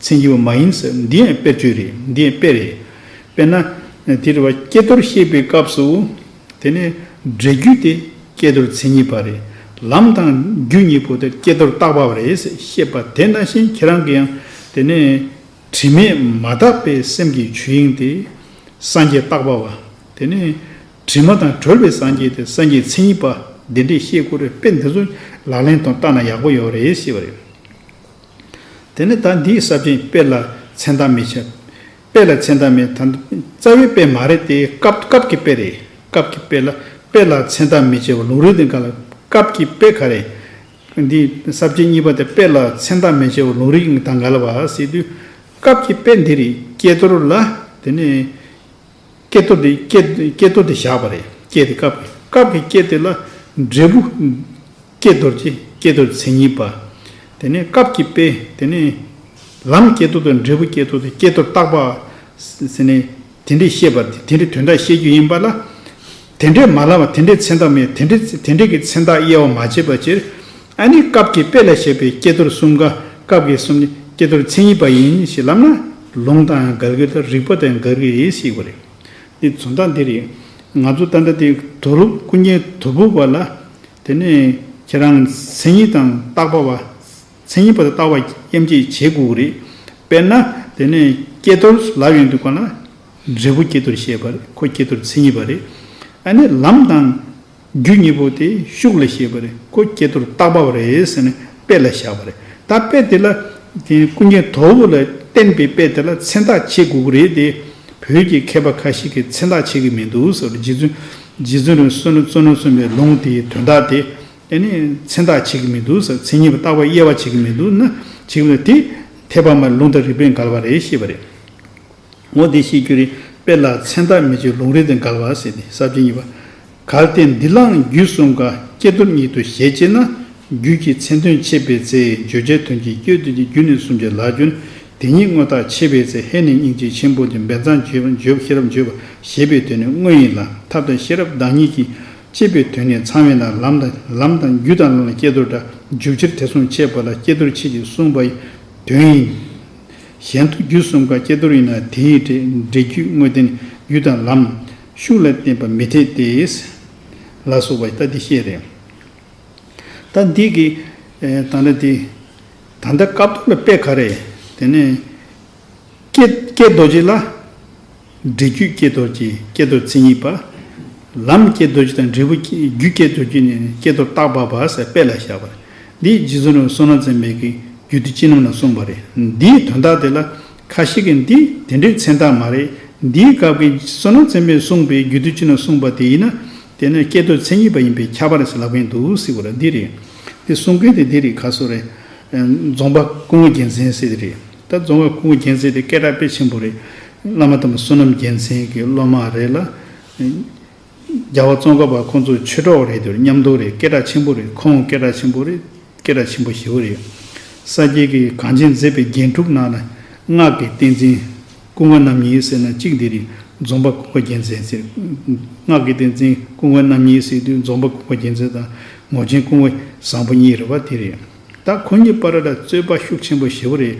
མཚན་ཉིད་པ་མ་ཡིན་ཟེར། འདི་ཡང་དཔེར་བརྗོད་རེད། འདི་ཡང་དཔེ་རེད། དཔེར་ན་དེ་རེད་བ། ཀྱེ་རྡོར་བཤད་པའི་སྐབས་སུ། དེ་ནས་འབྲས་རྒྱུད་དེ་ཀྱེ་རྡོར་མཚན་ཉིད་པ་རེད། ལམ་དང་རྒྱུ་གཉིས་པོ་དེ་ཀྱེ་རྡོར་བཏགས་པ་བ་རེད་ཟེར་བཤད་པ་དེ་ནང་བཞིན་ཁྱེད་རང་གིས་ཡང་དེ་ནས་དྲི་མས་མ་དག་པའི་སེམས་ཀྱི་ཆོས་དབྱིངས་དེ་སངས་རྒྱས་བཏགས་པ་བ། དེ་ནས་དྲི་མ་དང་གྲོལ་བའི་སངས་རྒྱས་དེ་སངས་རྒྱས་མཚན་ཉིད་པ་འདི་འདྲས་བཤད་དགོས་རེད། དཔེ་འདི་ཚོ་ལག་ལེན་དང་བསྟར་ན་ཡག་པོ་ཡོད་རེད་ཞེས་པ་རེད། དེ་ནས་ད་འདིའི་ས་བཅད་དཔེ་ལ་མཚན་རྟགས་མི་བྱེད། དཔེ་ལ་མཚན་རྟགས་མི། ད་རྩ་བའི་དཔེ་མ་རེད་དེ། སྐབས་སྐབས་ཀྱི་དཔེ་རེད། སྐབས་ཀྱི་དཔེ་ལ། དཔེ་ལ་མཚན་རྟགས་མི་བྱེད་པ་ལུང་རིགས་དང་འགལ་བ། སྐབས་ཀྱི་དཔེ་ག་རེ། འདི་ས་བཅད་གཉིས་པ་དེ་དཔེ་ལ་མཚན་རྟགས་མི་བྱེད་པ་ལུང་རིགས་དང་འགལ་བ་ཟེར་དུས། སྐབས་ཀྱི་དཔེ་འདི་རེད། ཀྱེ་རྡོར་ལ། དེ་ནས། ཀྱེ་རྡོར་དེ་ཀྱེ་ཀྱེ་རྡོར་དེ་བཞག་པ་རེད། ཀྱེ་དེ་སྐབས་ཀྱི་སྐབས་ཀྱི་ཀྱེ་དེ་ལ་འབྲས་བུ་ཀྱེ་རྡོར་གྱི་ཀྱེ་རྡོར་མཚན་ཉིད་པ། དེ་ནས་སྐབས་ཀྱི་དཔེ། དེ་ནས་ལམ་ཀྱེ་རྡོར་དང་འབྲས་བུ་ཀྱེ་རྡོར་དེ་ཀྱེ་རྡོར་བཏགས་པ་ཟེར་ནས་དེ་འདྲས་བཤད་པ་དེ་དེ་འདྲས་དོན་དག་བཤད་རྒྱུ་ཡིན་པ་ལ། དེ་འདྲས་མ་ལབ་པ། དེ་འདྲས་མཚན་རྟགས་མེད། དེ་འདྲས་དེ་འདྲས་ཀྱི་མཚན་རྟགས་དབྱེ་བ་མ་བྱས་པ་ཕྱིར། ཨ་ནི་སྐབས་ཀྱི་དཔེ་ལ་བཤད་པའི་ཀྱེ་རྡོར་གསུམ་ཀ་སྐབས་ཀྱི་གསུམ་ནི་ཀྱེ་རྡོར་མཚན་ཉིད་པ་ཡིན་ཞེས་ལབ་ན་ལུང་དང་ཡང་འགལ་གྱི་དང་རིགས་པ་དང་ཡང་འགལ་གྱི་རེད་ཞེས་པ་རེད། འདི་མཚོན་རྟགས་འདི་རེད། ང་ཚོ་ད་ལྟ་དེ་དོལ་པོ་ཀུན་མཁྱེན་དོལ་པོ་པ་ལ། དེ་ནས་ཁྱེད་རང་མཚན་ཉིད་དང་བཏགས་པ་བ། མཚན་ཉིད་པ་དང་བཏགས་པ་དབྱེ་འབྱེད་བྱེད་དགོས་ཀྱི་རེད། དཔེར་ན་དེ་ནས་ཀྱེ་རྡོར་ལབ་ཡོང་དུས་གང་ལ་འབྲས་བུ་ཀྱེ་རྡོར་བཤད་པ་རེད། ཁོ་ཀྱེ་རྡོར་མཚན་ཉིད་པ་རེད། ཨ་ནི་ལམ་དང་རྒྱུ་གཉིས་པོ་དེ་ཤུགས་ལ་བཤད་པ་རེད། ཁོ་ཀྱེ་རྡོར་བཏགས་པ་བ་རེད་ཟེར་ནས་དཔེ་ལ་བཞག་པ་རེད། ད་དཔེ་དེ་ལ་དེ་ཀུན་མཁྱེན་དོལ་པོ་ལ་བསྟན་པའི་དཔེ་དེ་ལ་མཚན་རྟགས་བྱེད་དགོས་ཀྱི་རེད་དེ། བོད་ཀྱི་མཁས་པ་ཁ་ཤས་ཀྱིས་མཚན་རྟགས་བྱེད་ཀྱི་མི་འདུག་ཟེར། རྗེ་བཙུན་རྗེ་བཙུན་རིན་པོ་ཆེ་བསོད་ནམས་བསོད་ནམས་གསུངས་པའི་ལུང་དེའི་དོན་དག་དེ། ཨ་ནི་མཚན་རྟགས་བྱེད་ཀྱི་མི་འདུག་ཟེར། མཚན་ཉིད་པ་བཏགས་པ་དབྱེ་བ་བྱེད་ཀྱི་མི་འདུག་ན། བྱེད་ཀྱི་མི་འདུག་དེ་འཐད་པ་མ་ལུང་དང་རིགས་པས་འགལ་བ་རེད་ཞེས་པ་རེད། འོ་དེ་ཤེས་རྒྱུ་རེད། དཔེ་ལ་མཚན་རྟགས་མི་བྱེད་ལུང་རིགས་དང་འགལ་བ་ཟེར་ཏེ་ས་བཅད་གཉིས་པ། གལ་ཏེ་འདི་ལའང་རྒྱུད་གསུམ་ཀ་ཀྱེ་རྡོར་ཉིད་དུ་བཞེད་ཅེ་ན། རྒྱུད་ཀྱི་མཚན་དོན་འཆད་པའི་ཚེ་བརྗོད་བྱའི་དོན་གྱི་ཀྱེ་རྡོར་གྱི་རྒྱུ་ནི་གསུམ་གྱི་ལ་རྒྱུ་ན། དེ་ཉིད་དངོས་བཏགས་འཆད་པའི་ཚེ་ཧེ་ནས་སྙིང་རྗེ་ཆེན་པོ་སྟེ། འབེན་ཚང་བརྗོད་པ་བརྗོད་པ་ཤེས་རབ་བརྗོད་པ་ཞེས་པའི་དོན་ནི་དངོས་ཡིན་ལ། ཐབས་དང་ཤེས་རབ་བདག་ཉིད་ཀྱིས་དཔྱད་པའི་དོན་ནི་ཚང་བས་ན། ལམ་དང་ལམ་དང་རྒྱུ་དང་ལམ་ལ་ཀྱེ་རྡོར་འདྲ། འཇུག་ཕྱིར་དེ་གསུམ་འཆད་པ་ལ་ཀྱེ་རྡོར་ཆེད་ཀྱི་གསུངས་པ་ཡི་དོན་ཡིན། གཞན་དུ་རྒྱུད་གསུམ་ཀ་ཀྱེ་རྡོར་ཡིན་ན་དེ་ཡི་འབྲས་འབྲས་རྒྱུད་དངོས་བསྟན་རྒྱུ་དང་ལམ་ཤུགས་ལ་བརྟེན་པ་མི་འཐད་དེ། ལ་སོགས་པ་ལྟ་སྟེ་བཤད་རེད། ད་འདི་གི་ད་ལྟ་འདི་ད་ལྟ་སྐབས་ཐོག་ལ་དཔེ་ག་རེ། དེ་ནས་ཀྱེ་ཀྱེ་རྡོ་རྗེ་ལ། འབྲས་རྒྱུད་ཀྱེ་རྡོ་རྗེ་ཀྱེ་རྡོར་མཚན་ཉིད་པ། ལམ་ཀྱེ་རྡོ་རྗེ་དང་འབྲས་བུ་རྒྱུད་ཀྱེ་རྡོ་རྗེ་ནི་ཀྱེ་རྡོར་བཏགས་པ་བ་ཟེར་དཔེ་ལ་བཞག་པ། འདི་རྗེ་བཙུན་རིན་པོ་ཆེ་བསོད་ནམས་མཚན་པའི་གི་རྒྱུད་སྡེ་སྤྱི་རྣམ་ལ་གསུངས་པ་རེད། འདིའི་དོན་དག་དེ་ལ་ཁ་ཤས་ཀྱིས་འདི་དེ་འདྲའི་མཚན་རྟགས་མ་རེད། འདིའི་སྐབས་ཀྱི་བསོད་ནམས་མཚན་པས་གསུངས་པའི་རྒྱུད་སྡེ་སྤྱི་རྣམ་གསུངས་པ་དེ་ཡིན་ན། དེ་ནི་ཀྱེ་རྡོར་མཚན་ཉིད་པ་ཡིན་པས་ཁྱབ་པ་རེད་ཟེར་ལབ་མཁན་འདུག་ཟེར་བ་རེད། འདི་རེད། འདི་གསུང་མཁན་དེ་འདི་རེད། ག་སོ་རེད། རྫོང་པ་སྐུ་ངོ་རྒྱལ་མཚན་ཟེར་དེ་རེད། ད་རྫོང་པ་སྐུ་ངོ་རྒྱལ་མཚན་དེ་སྐད་གྲགས་དཔེ་ཆེན་པོ་རེད། བླ་མ་དམ་པ་བསོད་ནམས་རྒྱལ་མཚན་གྱི་སློབ་མ་རེད་ལ། རྒྱལ་བ་ཙོང་ཁ་པ་ཁོང་ཚོ་ཆོས་གྲོགས་རེད། དེ་མཉམ་དུ་རེད། སྐད་གྲགས་ཆེན་པོ་རེད། ཁོང་སྐད་གྲགས་ཆེན་པོ་རེད། སྐད་གྲགས་ཆེན་པོ་ཞེ་པོ་རེད། ས་སྐྱའི་གི་གངས་ཅན་མཛེས་པའི་རྒྱན་དྲུག་ནང་ན་སྔགས་ཀྱི་ཏིང་འཛིན་ཀུན་དགའ་རྣམ་གཉིས་ཟེར་ན་གཅིག་འདི་རེད། འཛོམས་པ་ཀུན་དགའ་རྒྱལ་མཚན་ཟེར། སྔགས་ཀྱི་ཏིང་འཛིན་ཀུན་དགའ་རྣམ་གཉིས་ཟེར་དུས་འཛོམས་པ་ཀུན་དགའ་རྒྱལ་མཚན་དང་ངོར་ཆེན་ཀུན་དགའ་བཟང་པོ་གཉིས་རེད་པ། དེ་རེད། ད་ཁོ་གཉིས་བར་ལ་རྩོད་པ་ཤུགས་ཆེན་པོ་ཞེ་པོ་རེད།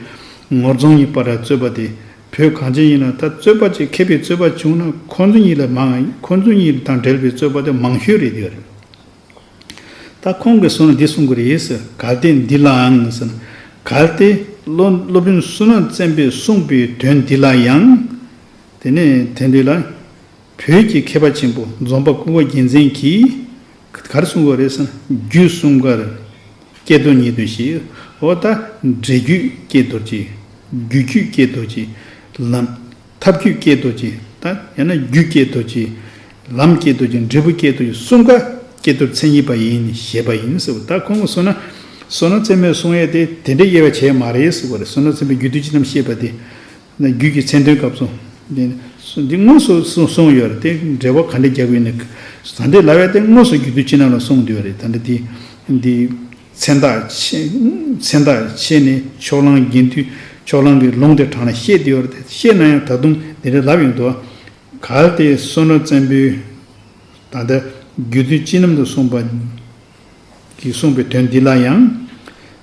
ངོར་རྫོང་གཉིས་བར་ལ་རྩོད་པ་དེ་བོད་གངས་ཅན་ཡིན་ན་ད་རྩོད་པ་ཅིག་མཁས་པའི་རྩོད་པ་བྱུང་ན་ཁོང་ཚོ་གཉིས་ལ་མང་ཁོང་ཚོ་གཉིས་དང་འབྲེལ་བའི་རྩོད་པ་དེ་མང་ཤོས་རེད་དེ་རེད། ད་ཁོང་གིས་གསུངས་ན་འདི་གསུང་གི་རེད་ཟེར། གལ་ཏེ་འདི་ལའང་ཟེར་ན། གལ་ཏེ་སློབ་སློབ་དཔོན་བསོད་ནམས་བཙན་པོས་གསུངས་པའི་དོན་འདི་ལ་ཡང་། དེ་ནས་དེ་འདི་ལ། བོད་ཀྱི་མཁས་པ་ཆེན་པོ་འཛོམས་པ་ཀུན་དགའ་རྒྱལ་མཚན་གྱིས། ག་རེ་གསུང་གི་རེད་ཟེར་ན། རྒྱུད་གསུམ་ཀར། ཀྱེ་རྡོར་ཉིད་དུ་བཞེད། འོ་ད། འབྲས་རྒྱུད་ཀྱེ་རྡོ་རྗེ། རྒྱུད་རྒྱུད་ཀྱེ་རྡོ་རྗེ། ལམ། ཐབས་རྒྱུད་ཀྱེ་རྡོ་རྗེ། ད་ཡང་ན་རྒྱུད་ཀྱེ་རྡོ་རྗེ། ལམ་ཀྱེ་རྡོ་རྗེ། འབྲས་བུ་ཀྱེ་རྡོ་རྗེ་གསུམ་ཀ་ཀྱེ་རྡོར་མཚན་ཉིད་པ་ཡིན་ཞེས་པ་ཡིན་ཟེར་བ། ད་ཁོང་གིས་གསུངས་ན། བསོད་ནམས་བཙན་པོས་གསུང་ཡས་དེ་དེ་འདྲའི་དབྱེ་བ་བྱས་མ་རེད་ཟེར་བ་རེད། བསོད་ནམས་བཙན་པོས་རྒྱུད་སྡེ་སྤྱི་རྣམ་བཤད་པ་དེ། རྒྱུད་ཀྱི་མཚན་དོན་སྐབས་སུ། འདི་དངོས་སུ་གསུངས་གསུངས་ཡོད་རེད། དེ་འགྲེལ་པ་ག་འདྲ་རྒྱག་དགོས་ནས། ད་འདི་ལབ་ཡས་དེ་དངོས་སུ་རྒྱུད་སྡེ་སྤྱི་རྣམ་ལ་གསུངས་བསྡད་ཡོད་རེད། ད་འདི་དེ་འདི། མཚན་རྟགས་ཕྱེ། མཚན་རྟགས་ཕྱེ་ནས་ཕྱོགས་གླང་དགེ་འདུན་ཕྱོགས་གླང་གི་ལུང་དེ་དྲངས་ནས་བཤད་དེ་ཡོད་རེད། བཤད་ན་ཡང་ད་དུང་དེ་འདྲ་ལབ་ཡོང་འདུག། གལ་ཏེ་བསོད་ནམས་བཙན་པོས་ད་ལྟ་རྒྱུད་སྡེ་སྤྱི་རྣམ་དུ་གསུངས་པ་གིས་གསུངས་པའི་དོན་འདི་ལ་ཡང་།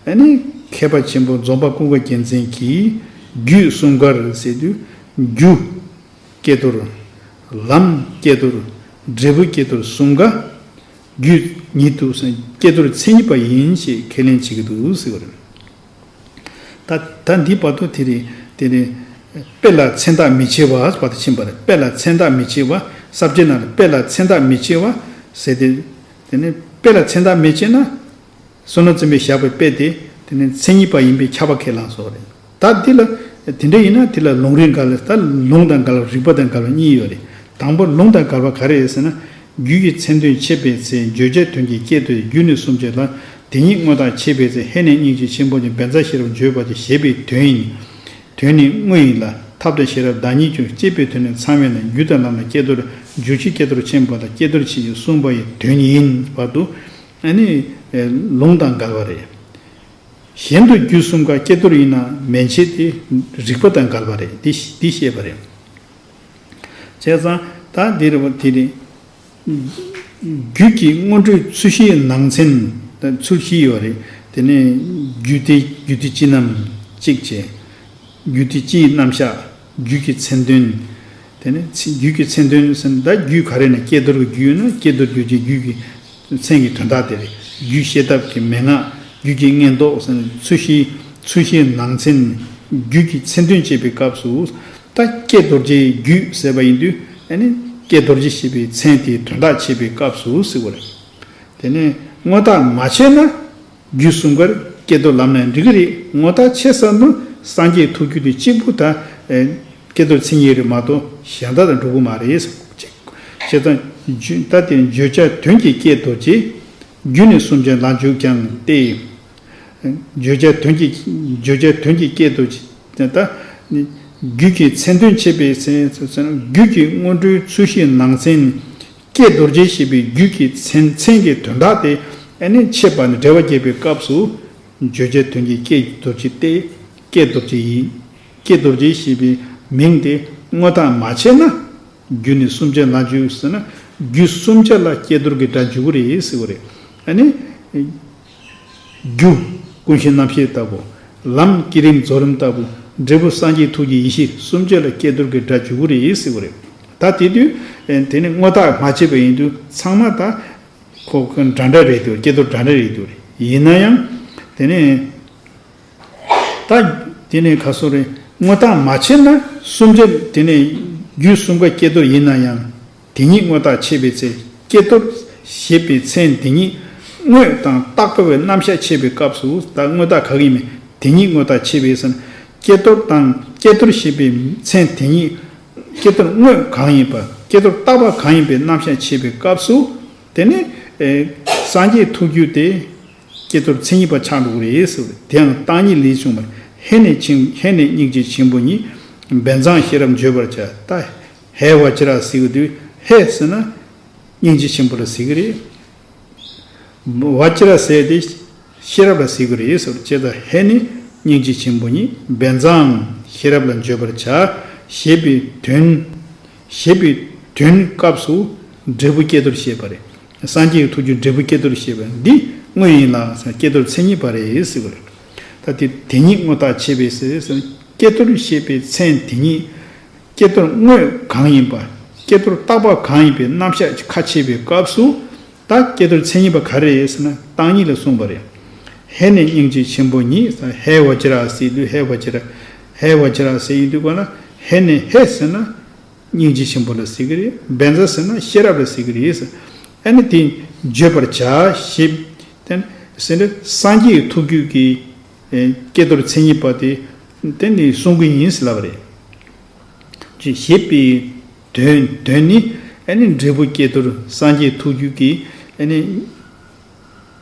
ཨ་ནི་མཁས་པ་ཆེན་པོ་འཛོམས་པ་ཀུན་དགའ་རྒྱལ་མཚན་གྱིས་རྒྱུད་གསུམ་ཀར་ཟེར་དུས་རྒྱུ། ཀྱེ་རྡོར། ལམ་ཀྱེ་རྡོར། འབྲས་བུ་ཀྱེ་རྡོར་གསུམ་ཀ་རྒྱུད་ཉིད་དུ་ཀྱེ་རྡོར་མཚན་ཉིད་པ་ཡིན་ཞེས་ཁས་ལེན་བྱེད་ཀྱི་འདུག་ཟེར་བ་རེད། ད་ད་འདི་བར་དུ་དེ་རེད། དེ་ནས་དཔེ་ལ་མཚན་རྟགས་མི་ཕྱེ་བ་བར་དུ་ཕྱིན་པ་རེད། དཔེ་ལ་མཚན་རྟགས་མི་ཕྱེ་བ། ས་བཅད་ནང་ལ་དཔེ་ལ་མཚན་རྟགས་མི་ཕྱེ་བ་ཟེར་ཏེ། དེ་ནས་དཔེ་ལ་མཚན་རྟགས་མི་ཕྱེ་ན། བསོད་ནམས་བཙན་པོས་བཞག་པའི་དཔེ་དེ། དེ་ནི་མཚན་ཉིད་པ་ཡིན་པས་ཁྱབ་པ་ཁས་བླངས་སོ་རེད། ད་འདི་ལ། དེ་འདྲ་ཡིན་ན་དེ་ལ་ལུང་རིགས་འགལ་ལ། ད་ལུང་དང་འགལ་བ་རིགས་པ་དང་འགལ་བ་གཉིས་ཡོད་རེད། དང་པོ་ལུང་དང་འགལ་བ་ག་རེ་རེད་ཟེར་ན། རྒྱུད་ཀྱི་མཚན་དོན་འཆད་པའི་ཚེ་བརྗོད་བྱའི་དོན་གྱི་ཀྱེ་རྡོར་རྒྱུ་ནི་གསུམ་བྱས་ལ། དེ་ཉིད་དངོས་བཏགས་འཆད་པའི་ཚེ་ཧེ་ནས་སྙིང་རྗེ་ཆེན་པོ་ཉིད་བཛྲ་ཤེས་རབ་བརྗོད་པ་ཞེས་པའི་དོན་ཡིན། དོན་ནི་དངོས་ཡིན་ལ། ཐབས་དང་ཤེས་རབ་བདག་ཉིད་ཀྱང་། ཅེས་པའི་དོན་ནི་ཚང་བས་ན། རྒྱུ་དང་ལམ་ལ་ཀྱེ་རྡོར། རྒྱུ་ཆོས་ཀྱེ་རྡོར་ཆེན་པོ་དང་། ཀྱེ་རྡོར་ཆེ་ཞེས་གསུངས་པ་ཡི་དོན་ཡིན་བར་དུ། ཨ་ནི། ལུང་དང་འགལ་བ་རེད། གཞན་དུ་རྒྱུད་གསུམ་ཀ་ཀྱེ་རྡོར་ཡིན་ན་མན་ཆད་དེ་རིགས་པ་དང་འགལ་བ་རེད། འདི་འདི་བཤད་པ་རེད། བྱས་ཙང་ད་འདིར་དེ་ནི། རྒྱུད་ཀྱི་སྔོན་འགྲོའི་ཚུལ་བཞིའི་ནང་ཚན། ཚུལ་བཞི་ཡོད་རེད། དེ་ནས་རྒྱུད་སྡེ་རྒྱུད་སྡེ་སྤྱི་རྣམ་གཅིག་བྱས། རྒྱུད་སྡེ་སྤྱིའི་རྣམ་གཞག་རྒྱུད་ཀྱི་མཚན་དོན། དེ་ནས་ཚིག་རྒྱུད་ཀྱི་མཚན་དོན་ཟེར་ན་ད་རྒྱུད་ག་རེ་ན་ཀྱེ་རྡོར་གྱི་རྒྱུད་ཡོད་ན་ཀྱེ་རྡོར་རྒྱུད་ཀྱི་རྒྱུད་ཀྱི་མཚན་གྱི་དོན་དག་དེ་རེད། རྒྱུད་བཤད་ཐབས་ཀྱི་མན་ངག་རྒྱུད་ཀྱི་མངོན་རྟོགས་ཟེར་ན་ཚུལ་བཞི། ཚུལ་བཞིའི་ནང་ཚན། རྒྱུད་ཀྱི་མཚན་དོན་བཅས་པའི་སྐབས་སུ། ད་ཀྱེ་རྡོ་རྗེའི་རྒྱུད་ཟེར་བ་ཡིན་དུས་ཨ་ནི་ཀྱེ་རྡོ་རྗེ་ཞེས་པའི་མཚན་དེའི་དོན་དག་འཆད་པའི་སྐབས་སུ་ཟེར་བ་རེད། དེ་ནས་དངོས་བཏགས་མ་ཕྱེ་ན་རྒྱུད་གསུམ་ཀར་ཀྱེ་རྡོར་ལབ་ན་འགྲིག་གི་རེད། དངོས་བཏགས་ཕྱེ་ས་ནི་སངས་རྒྱས་ཐུགས་རྒྱུད་དེ་གཅིག་པུ་ད། ཨེ། ཀྱེ་རྡོར་མཚན་ཉིད་རེད་མ་གཏོགས་གཞན་དག་དང་འགྲོ་གི་མ་རེད། བྱས་ཙང་རྒྱུ་ད་དེ་བརྗོད་བྱ་དོན་གྱི་ཀྱེ་རྡོ་རྗེ། རྒྱུ་ནི་གསུམ་ཆར་ལ་འཇུག་ཀྱང་སྟེ། བརྗོད་བྱ་དོན་གྱི་བརྗོད་བྱ་དོན་གྱི་ཀྱེ་རྡོ་རྗེ་ད་ནི་རྒྱུད་ཀྱི་མཚན་དོན་འཆད་པའི་ཚེ་རྒྱུད་ཀྱི་སྔོན་འགྲོའི་ཚུལ་བཞིའི་ནང་ཚན། ཀྱེ་རྡོ་རྗེ་ཞེས་པའི་རྒྱུད་ཀྱི་མཚན་མཚན་གྱི་དོན་དག་དེ་ཨ་ནི་འཆད་པ་ནི་འགྲེལ་པ་རྒྱས་པའི་སྐབས་སུ། བརྗོད་བྱ་དོན་གྱི་ཀྱེ་རྡོ་རྗེ་སྟེ། ཀྱེ་རྡོ་རྗེ་ཡིན། ཀྱེ་རྡོ་རྗེ་ཞེས་པའི་མིང་དེ་དངོས་བཏགས་མ་བྱས་ན། རྒྱུ་ནི་གསུམ་ཆར་ལ་འཇུག་ཟེར་ན། རྒྱུ་གསུམ་ཆར་ལ་ཀྱེ་རྡོར་གྱི་སྒྲ་འཇུག་གི་རེད་ཟེར་བ་རེད། ཨ་ནི། རྒྱུ། ཀུན་གཞི་རྣམ་ཤེས་ལྟ་བུ། ལམ་བསྐྱེད་རིམ་རྫོགས་རིམ་ལྟ་བུ། འབྲས་བུ་སངས་རྒྱས་ཐུགས་ཀྱི་ཡེ་ཤེས་གསུམ་ཆར་ལ་ཀྱེ་རྡོར་གྱི་སྒྲ་འཇུག་གི་རེད་ཟེར་བ་རེད། ད་དེ་དུས། དེ་ནི་དངོས་བཏགས་མ་བྱས་པ་ཡིན་དུས་ཚང་མ་ད། ཁོ་ཁོ་འདྲ་འདྲ་རེད་འདུག་ཀྱེ་རྡོར་འདྲ་འདྲ་རེད་འདུག་ཡིན་ན་ཡང་། དེ་ནས། ད། དེ་ནས་ཁ་སོ་རེ། དངོས་བཏགས་མ་བྱས་ན་གསུམ་ཆར་དེ་ནས་རྒྱུད་གསུམ་ཀ་ཀྱེ་རྡོར་ཡིན་ན་ཡང་། དེ་ཉིད་དངོས་བཏགས་འཆད་པའི་ཚེ་ཀྱེ་རྡོར་ཞེས་པའི་མཚན་དེ་ཉིད་དངོས་དང་བཏགས་པ་བའི་རྣམ་གཞག་འཆད་པའི་སྐབས་སུ་ད་དངོས་བཏགས་ག་གི་ཡིན་མིན་དེ་ཉིད་དངོས་བཏགས་འཆད་པའི་ཚེ་ཀྱེ་རྡོར་དང་ཀྱེ་རྡོར་ཞེས་པའི་མཚན་དེ་ཉིད་ཀྱེ་རྡོར་དངོས་གང་ཡིན་པ་ཀྱེ་རྡོར་བཏགས་པ་གང་ཡིན་པའི་རྣམ་གཞག་འཆད་པའི་སྐབས་སུ། དེ་ནི། སངས་རྒྱས་ཐུགས་རྒྱུད་དེ། ཀྱེ་རྡོར་མཚན་ཉིད་པ་ཆགས་འགྲོ་གི་རེད་ཟེར་བ་རེད། དེའང་བཏང་སྙིང་ལས་བྱུང་བར་ཧེ་ནས་ཆེན་ཧེ་ནས་སྙིང་རྗེ་ཆེན་པོ་ཉིད་འབད་མཛངས་ཤེས་རབ་བརྗོད་པར་བྱ། ད་ཧེ་བ་ཅི་ར་ཟེར་གི་དུས་ཧེ་ཟེར་ན་སྙིང་རྗེ་ཆེན་པོ་ལ་ཟེར་གི་རེད། བ་ཅི་ར་ཟེར་དེ་ ཤེས་རབ་ལ་ཟེར་གྱི་རེད་ཟེར། ཇི་ལྟར་ཧེ་ནི་སྙིང་རྗེ་ཆེན་པོ་ཉིད། བཛྲ་ནི་ཤེས་རབ་ལ་བརྗོད་པར་བྱ། ཞེས་པའི་དོན། ཞེས་པའི་དོན་སྐབས་སུ་འབྲས་བུ་ཀྱེ་རྡོར་བཤད་པ་རེད། སངས་རྒྱས་ཀྱི་ཐུགས་རྒྱུད་འབྲས་བུ་ཀྱེ་རྡོར་བཤད་པ་འདི་དངོས་ཡིན་ལ་ཀྱེ་རྡོར་མཚན་ཉིད་པ་རེད་ཟེར་བ་རེད། ད་དེ་དེ་ཉིད་དངོས་བཏགས་ཕྱེ་བས་ཟེར་ཟེར། ཀྱེ་རྡོར་ཞེས་པའི་མཚན་དེ་ཉིད་ཀྱེ་རྡོར་དངོས་གང་ཡིན་པ། ཀྱེ་རྡོར་བཏགས་པ་གང་ཡིན་པའི་རྣམ་གཞག་ཁ་ཕྱེ་བའི་སྐབས་སུ། ད་ཀྱེ་རྡོར་མཚན་ཉིད་པ་ག་རེ་རེད་ཟེར་ན། བརྟག་གཉིས་ལ་གསུངས་པ་རེད། ཧེ་ནི་སྙིང་རྗེ་ཆེན་པོ་ཉིད། ཧེ་བཛྲ་ཟེར་དུས་ཧེ་བཛྲ། ཧེ་བཛྲ་ཟེར་ཡིན་དུས་ག་ལ། ཧེ་ནི་ཧེ་ཟེར་ན་སྙིང་རྗེ་ཆེན་པོ་ལ་ཟེར་གྱི་རེད། བཛྲ་ཟེར་ན་ཤེས་རབ་ལ་ཟེར་གྱི་རེད། ཨ་ནི་དེ་བརྗོད་པར་བྱ་ཞེས། དེ་ཟེར་ན་སངས་རྒྱས་ཀྱི་ཐུགས་རྒྱུད་ཀྱི་ཀྱེ་རྡོར་མཚན་ཉིད་པ་དེ་དེ་ནི་གསུང་གི་ཡིན་ཟེར་ལབ་པ་རེད། ཅེས་ཞེས་པའི་དོན། དོན་ནི་ཨ་ནི་འབྲས་བུ་ཀྱེ་རྡོར་སངས་རྒྱས་ཐུགས་རྒྱུད་ཀྱི་ཨ་ནི་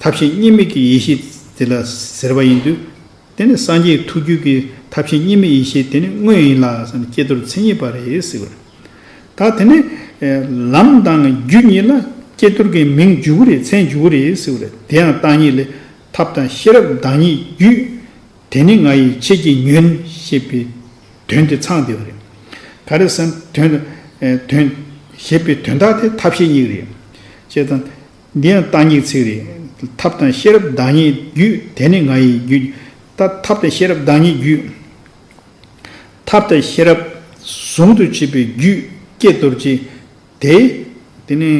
ཐབས་ཤེས་གཉིས་མེད་ཀྱི་ཡེ་ཤེས་དེ་ལ་ཟེར་བ་ཡིན་དུས། དེ་ནི་སངས་རྒྱས་ཐུགས་རྒྱུད་ཀྱི་ཐབས་ཤེས་གཉིས་མེད་ཡེ་ཤེས་དེ་ནི་དངོས་ཡིན་ལ་ཟེར་ནས་ཀྱེ་རྡོར་མཚན་ཉིད་པ་རེད་ཟེར་བ་རེད། ད་དེ་ནི་ལམ་དང་རྒྱུ་གཉིས་ལ་ཀྱེ་རྡོར་གྱི་མིང་འཇུག་གི་རེད། མཚན་འཇུག་གི་རེད་ཟེར་བ་རེད། དེ་ཡང་བརྟག་གཉིས་ལས། ཐབས་དང་ཤེས་རབ་བདག་ཉིད་རྒྱུད། དེ་ནི་ང་ཡི་ཆོས་ཀྱི་ཉོན། ཞེས་པའི་དོན་དེ་ཚང་བསྡད་པ་རེད། ག་རེ་ཟེར་ན་དོན། ཨེ། དོན། ཞེས་པའི་དོན་དག་དེ་ཐབས་ཤེས་གཉིས་རེད། ཅེས་དང་། འདི་ཡང་བརྟག་གཉིས་ཚིག་རེད། ཐབས་དང་ཤེས་རབ་བདག་ཉིད་རྒྱུད། དེ་ནི་ང་ཡི་རྒྱུད། ད་ཐབས་དང་ཤེས་རབ་བདག་ཉིད་རྒྱུད། ཐབས་དང་ཤེས་རབ་ཟུང་དུ་ཆད་པའི་རྒྱུད་ཀྱེ་རྡོ་རྗེ་དེ། དེ་ནི་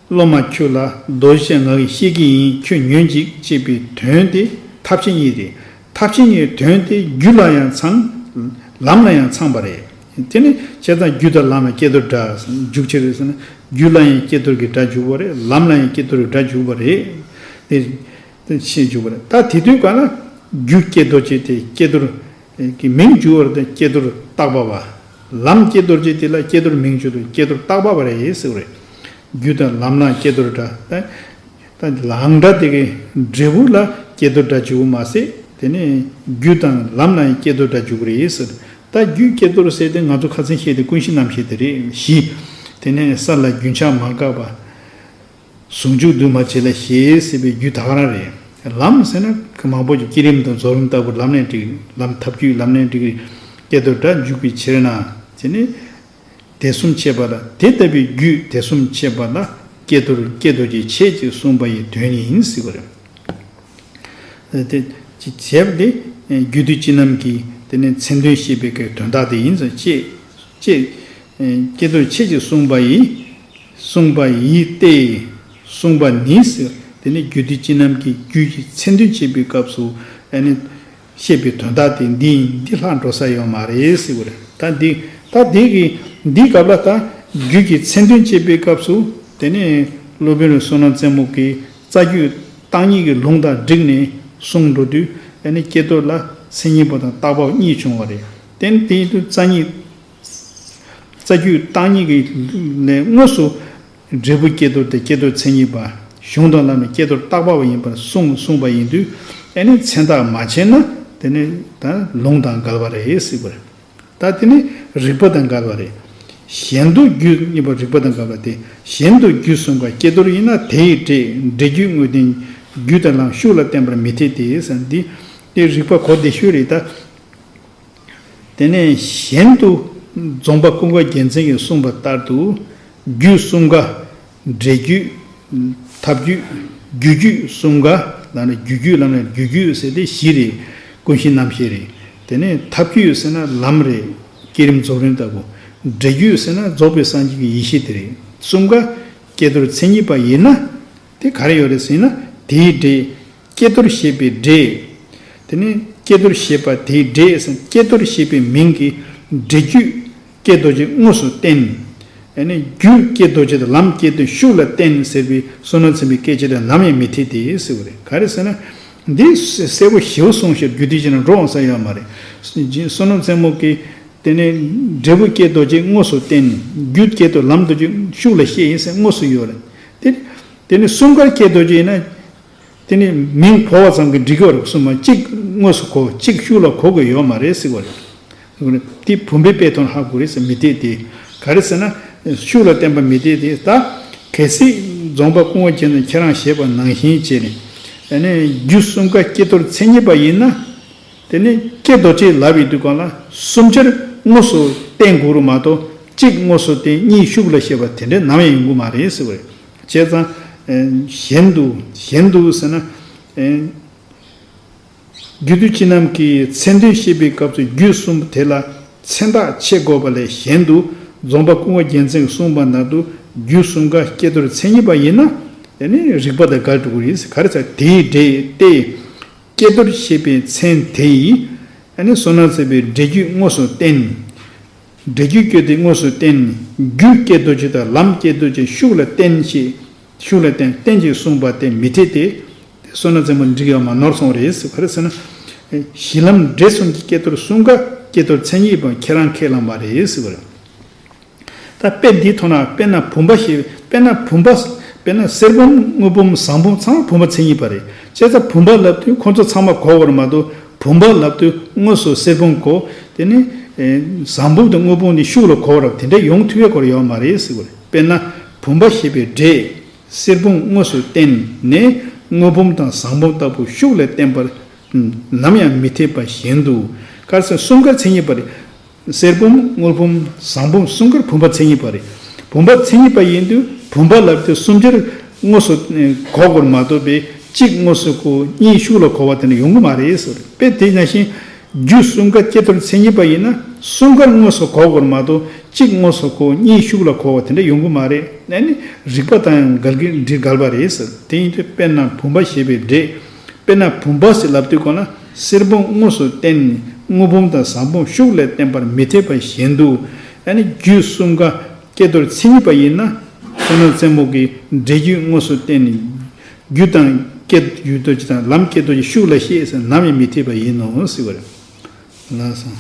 སློབ་མ་ཁྱོད་ལ་རྡོ་རྗེ་ང་གིས་བཤད་ཀྱི་ཡིན། ཁྱོད་ཉོན་ཅིག་ཅེས་པའི་དོན་དེ་ཐབས་ཤེས་གཉིས་རེད། ཐབས་ཤེས་གཉིས་དོན་དེ་རྒྱུད་ལ་ཡང་ཚང་། ལམ་ལ་ཡང་ཚང་བ་རེད། དེ་ནི་བྱས་ཙང་རྒྱུ་དང་ལམ་ལ་ཀྱེ་རྡོར་སྒྲ་འཇུག་ཕྱིར་ཟེར་ན། རྒྱུ་ལ་ཡང་ཀྱེ་རྡོར་གྱི་སྒྲ་འཇུག་པ་རེད། ལམ་ལ་ཡང་ཀྱེ་རྡོར་གྱི་སྒྲ་འཇུག་པ་རེད། དེ་དེ་ཤེས་འཇུག་པ་རེད། ད་དེ་དུས་ག་ལ་རྒྱུ་ཀྱེ་རྡོ་རྗེ་དེ་ཀྱེ་རྡོར་གྱི་མིང་འཇུག་པ་རེད། ཀྱེ་རྡོར་བཏགས་པ་བ། ལམ་ཀྱེ་རྡོ་རྗེ་དེ་ལ་ཀྱེ་རྡོར་མིང་འཇུག་དུས་ཀྱེ་རྡོར་བཏགས་པ་བ་རེད་ཟེར་བ་རེད། རྒྱུ་དང་ལམ་ལ་ཀྱེ་རྡོར་སྒྲ། ད་ད་ལའང་སྒྲ་དེ་གའི་འབྲས་བུ་ལ་ཀྱེ་རྡོར་སྒྲ་འཇུག་པ་མ་ཟད། དེ་ནས་རྒྱུ་དང་ལམ་ལ་ཡང་ཀྱེ་རྡོར་སྒྲ་འཇུག་པ་རེད་ཟེར། ད་རྒྱུ་ཀྱེ་རྡོར་ཟེར་དེ་ང་ཚོ་ཁ་སང་བཤད་དེ་ཀུན་གཞི་རྣམ་ཤེས་དེ་རེད། བཞི། དེ་ནས་ས་ལ་རྒྱུན་ཆགས་མ་འགགས་པ། ཟུང་འཇུག་འདུས་མ་བྱས་ལ་ཞེས་ཟེར་བའི་རྒྱུ་ད་ག་རང་རེད། ལམ་ཟེར་ན་མང་པོ་ཅིག་བསྐྱེད་རིམ་དང་རྫོགས་རིམ་ལྟ་བུ་ལམ་ལས་འགྲིག། ལམ་ཐབས་རྒྱུད་ལམ་ལས་འགྲིག་ཀྱེ་རྡོར་སྒྲ་འཇུག་པའི་ཕྱིར་ན། དེ་ནི་དེ་གསུམ་འཆད་པ་ལ། དེ་ལྟ་བུའི་རྒྱུད་དེ་གསུམ་འཆད་པ་ལ་ཀྱེ་རྡོར་ཀྱེ་རྡོ་རྗེ་ཆེ་ཅེས་གསུངས་པ་ཡི་དོན་ཡིན་ཟེར་བ་རེད། དེ་ཅི་བྱས་པ་དེ་རྒྱུད་སྡེ་སྤྱི་རྣམ་གྱི་དེ་ནས་མཚན་དོན་བཤད་པའི་གི་དོན་དག་དེ་ཡིན་ཙང་ཅེས། ཅེས། ཀྱེ་རྡོར་ཆེ་ཅེས་གསུངས་པ་ཡི། གསུངས་པ་ཡི་སྟེ། གསུངས་པ་ནི་ཟེར། དེ་ནི་རྒྱུད་སྡེ་སྤྱི་རྣམ་གྱི་རྒྱུད་ཀྱི་མཚན་དོན་བཤད་པའི་སྐབས་སུ་ཨ་ནི་བཤད་པའི་དོན་དག་དེ་འདི་ཡིན། འདི་ལྷག་འགྲོ་ས་ཡོད་མ་རེད་ཟེར་བ་རེད། ད་འདི་ད་འདི་གི་འདི་སྐབས་ལ་ད་རྒྱུད་ཀྱི་མཚན་དོན་བཤད་པའི་སྐབས་སུ་དེ་ནི་སློབ་དཔོན་བསོད་ནམས་རྩེ་མོ་གིས་རྩ་རྒྱུད་བརྟག་གཉིས་ཀྱི་ལུང་དང་བསྒྲིགས་ནས་གསུངས་འགྲོ་དུས་ཨ་ནི་ཀྱེ་རྡོར་ལ་མཚན་ཉིད་པ་དང་བཏགས་པ་གཉིས་བྱུང་བ་རེད། དེ་ནི་དེའི་དུས་རྩ་གཉིས། རྩ་རྒྱུད་བརྟག་གཉིས་ཀྱི་ལས་དངོས་སུ་འབྲས་བུ་ཀྱེ་རྡོར་དེ་ཀྱེ་རྡོར་མཚན་ཉིད་པ། གཞུང་དང་བླ་མས་ཀྱེ་རྡོར་བཏགས་པ་བ་ཡིན་པར་གསུངས་གསུངས་པ་ཡིན་དུས་ཨ་ནི་མཚན་བཏགས་མ་བྱས་ན་དེ་ནི་ད་ལུང་དང་འགལ་བ་རེད་ཟེར་བ་རེད། ད་དེ་ནི་རིགས་པ་དང་འགལ་བ་རེད། གཞན་དུ་རྒྱུ་གཉིས་པ་རིགས་པ་དང་འགལ་བ་སྟེ། གཞན་དུ་རྒྱུ་གསུམ་ཀ་ཀྱེ་རྡོར་ཡིན་ན་དེ་ཡི་སྒྲས་འབྲས་རྒྱུད་དངོས་བསྟན་རྒྱུ་དང་ལམ་ཤུགས་ལ་བརྟེན་པར་མི་འཐད་དེ་ཟེར། འདི་དེ་རིགས་པ་གོ་བདེ་ཤོས་རེད་ད། དེ་ནས་གཞན་དུ་རྫོང་པ་ཀུན་དགའ་རྒྱལ་མཚན་གྱིས་གསུངས་པ་ལྟར་དུ་རྒྱུད་གསུམ་ཀ། འབྲས་རྒྱུད། ཐབས་རྒྱུད། རྒྱུ་རྒྱུད་གསུམ་ཀ། ལ་ནི་རྒྱུ་རྒྱུད་ལམ་ལ་རྒྱུ་རྒྱུད་ཟེར་ཏེ་བཞི་རེད། ཀུན་གཞི་རྣམ་ཤེས་རེད། དེ་ནས་ཐབས་རྒྱུད་ཟེར་ན་ལམ་རེད། བསྐྱེད་རིམ་རྫོགས་རིམ་ལྟ་བུ། འབྲས་རྒྱུད་ཟེར་ན་རྫོགས་པའི་སངས་རྒྱས་ཀྱི་ཡེ་ཤེས་དེ་རེད། གསུམ་ཀ་ཀྱེ་རྡོར་མཚན་ཉིད་པ་ཡིན་ན། དེ་ག་རེ་ཡོད་རེད་ཟེར་ན་དེའི་སྒྲས། ཀྱེ་རྡོར་ཞེས་པའི་སྒྲས། དེ་ནས་ཀྱེ་རྡོར་ཞེས་པ་དེའི་སྒྲས་ཟེར། ཀྱེ་རྡོར་ཞེས་པའི་མིང་གིས་འབྲས་རྒྱུད་ཀྱེ་རྡོ་རྗེ་དངོས་སུ་བསྟན། ཨ་ནི་རྒྱུད་ཀྱེ་རྡོ་རྗེ་དང་ལམ་ཀྱེ་རྡོ་ཤུགས་ལ་བསྟན་ཟེར་བའི་བསོད་ནམས་ཚད་མའི་སྐད་ཆ་དེ་ནམ་ཡང་མི་འཐད་དེ་ཟེར་བ་རེད། ག་རེ་ཟེར་ན། འདི་གསལ་པོ་ཞེ་པོ་གསུངས་ཤག་རྒྱུད་སྡེ་སྤྱི་ནང་འགྲོ་འོང་ས་ཡོད་མ་རེད། བསོད་ནམས་རྩེ་མོ་གིས་དེ་ནས་འབྲས་བུ་ཀྱེ་རྡོ་རྗེ་དངོས་སུ་བསྟན། རྒྱུད་ཀྱེ་རྡོ་ལམ་རྡོ་རྗེ་ཤུགས་ལ་བཤད་ཡིན་ཟེར་དངོས་སུ་ཡོད་རེད། དེ་དེ་ནི་གསུམ་ཀ་ཀྱེ་རྡོ་རྗེ་ཡིན་ན། དེ་ནི་མིང་གོ་བ་ཙམ་གྱིས་འགྲིག་གི་རེད་གསུངས་མ། གཅིག་དངོས་སུ་གོ་གཅིག་ཤུགས་ལ་གོ་དགོས་ཡོད་མ་རེད་ཟེར་བ་རེད། དེ་བུམ་པའི་དཔེ་དོན་ཧ་གོ་རེད་ཟེར་མི་འཐད་དེ། ག་རེ་ཟེར་ན། ཤུགས་ལ་བརྟེན་པ་མི་འཐད་དེ། ད་གལ་སྲིད་རྫོང་པ་ཀུན་དགའ་རྒྱལ་མཚན་ཁྱེད་རང་བཞེད་པ་ནང་བཞིན་བྱས་ནས། ཨ་ནི་རྒྱུད་གསུམ་ཀ་ཀྱེ་རྡོར་མཚན་ཉིད་པ་ཡིན་ན། དེ་ནི་ཀྱེ་རྡོ་རྗེ་ལབ་པའི་དུས་སྒང་ལ་གསུམ་ཆར་དངོས་སུ་བསྟན་དགོས་རེད་མ་གཏོགས་གཅིག་དངོས་སུ་བསྟན་གཉིས་ཤུགས་ལ་བཤད་པ་དེ་འདྲ་ནམ་ཡང་ཡོང་གི་མ་རེད་ཟེར་བ་རེད། བྱས་ཙང་། ཨེ། གཞན་དུ་གཞན་དུ་ཟེར་ན། ཨེ། རྒྱུད་སྡེ་སྤྱི་རྣམ་གྱི་མཚན་དོན་བཤད་པའི་སྐབས་སུ་རྒྱུད་གསུམ་དེ་ལ་མཚན་རྟགས་ཕྱེ་དགོས་པ་ལས་གཞན་དུ་རྫོང་པ་ཀུན་དགའ་རྒྱལ་མཚན་གྱིས་གསུངས་པ་ནང་དུ་རྒྱུད་གསུམ་ཀ་ཀྱེ་རྡོར་མཚན་ཉིད་པ་ཡིན་ན། དེ་ནི་རིགས་པ་དང་འགལ་འགྲོ་གི་རེད། ག་རེ་ཟེར་དེའི་སྒྲས་ཏེ། ཀྱེ་རྡོར་ཞེས་པའི་མཚན་དེ་ཡིས་ཨ་ནི་བསོད་ནམས་ཟད་པའི་སྒྲས་རྒྱུད་དངོས་སུ་བསྟན། སྒྲས་རྒྱུད་ཀྱེ་དེ་དངོས་སུ་བསྟན། རྒྱུད་ཀྱེ་རྡོ་རྗེ་དང་ལམ་ཀྱེ་རྡོ་རྗེ་ཤུགས་ལ་བསྟན་ཞེས། ཤུགས་ལ་བསྟན་བསྟན་ཅེས་གསུངས་པ་དེ་མི་འཐད་དེ། བསོད་ནམས་རྩེ་མོ་འགྲིག་ཡོད་མ་ནོར་སོང་རེད་ཟེར། ག་རེ་ཟེར་ན། གཞི་ལམ་འབྲས་གསུམ་གྱི་ཀྱེ་རྡོར་གསུམ་ཀ་ཀྱེ་རྡོར་མཚན་ཉིད་པ་ཁྱེད་རང་ཁས་བླངས་པ་རེད་ཟེར་བ་རེད། ད་དཔེ་འདིའི་ཐོག་ན་དཔེར་ན་བུམ་པ་ཞེས་དཔེར་ན་བུམ་པ། དཔེར་ན་གསེར་བུམ་དངུལ་བུམ་ཟངས་བུམ་ཚང་མ་བུམ་པ་མཚན་ཉིད་པ་རེད། བྱས་ཙང་བུམ་པ་ལབ་དུས་ཁོང་ཚོ་ཚང་མ་གོ་བར་མ་གཏོགས་བུམ་པ་ལབ་དུས་དངོས་སུ་གསེར་བུམ་གོ། དེ་ནི་ཨེ་ཟངས་བུམ་དང་དངུལ་བུམ་ནི་ཤུགས་ལ་གོ་བར་དེ་འདྲ་ཡོང་ཐུབ་ཡ་སྐོར་ཡོད་མ་རེད་ཟེར་བ་རེད། དཔེར་ན་བུམ་པ་ཞེས་པའི་སྒྲས་གསེར་བུམ་དངོས་སུ་བསྟན་ནས་དངུལ་བུམ་དང་ཟངས་བུམ་ལྟ་བུ་ཤུགས་ལ་བསྟན་པར་ནམ་ཡང་མི་འཐད་པ་བཞིན་དུ། ག་རེ་ཟེར་གསུམ་ཀ་མཚན་ཉིད་པ་རེད། གསེར་བུམ་དངུལ་བུམ་ཟངས་བུམ་གསུམ་ཀར་བུམ་པ་མཚན་ཉིད་པ་རེད། བུམ་པ་མཚན་ཉིད་པ་ཡིན་དུས་བུམ་པ་ལབ་དུས་གསུམ་ཆར་དངོས་སུ་གོ་དགོས་མ་གཏོགས་པའི་གཅིག་དངོས་སུ་གོ་གཉིས་ཤུགས་ལ་གོ་བ་དེ་འདྲ་ཡོང་གི་མ་རེད་ཟེར། དཔེ་དེ་ནང་བཞིན་རྒྱུད་གསུམ་ཀ་ཀྱེ་རྡོར་མཚན་ཉིད་པ་ཡིན་ན་གསུམ་ཀར་དངོས་སུ་གོ་དགོས་མ་གཏོགས་གཅིག་དངོས་སུ་གོ་གཉིས་ཤུགས་ལ་གོ་བ་དེ་འདྲ་ཡོང་གི་མ་རེད། ཨ་ནི་རིགས་པ་དང་ཡང་འགལ་གྱི་འགྲིག་འགལ་བ་རེད་ཟེར། དེ་ཡིན་དུས་དཔེར་ན་བུམ་པ་ཞེས་པའི་སྒྲས། དཔེར་ན་བུམ་པ་ཞེས་ལབ་དུས་གོང་ལ་གསེར་བུམ་དངོས་སུ་བསྟན་ནས་དངུལ་བུམ་དང་ཟངས་བུམ་ཤུགས་ལས་བསྟན་པར་མི་འཐད་པ་བཞིན་དུ། ཨ་ནི་རྒྱུད་གསུམ་ཀ་ཀྱེ་རྡོར་མཚན་ཉིད་པ་ཡིན་ན་བསོད་ནམས་རྩེ་མོ་གི་སྒྲས་རྒྱུད་དངོས་སུ་བསྟན་ནས་རྒྱུད་དང་ཀྱེ་རྒྱུད་རྡོ་རྗེ་དང་ལམ་ཀྱེ་རྡོ་རྗེ་ཤུགས་ལ་ཤེས་ཟེར་ནམ་ཡང་མི་འཐད་པ་ཡིན་ནོ་ཟེར་བ་རེད། ལགས་སོ།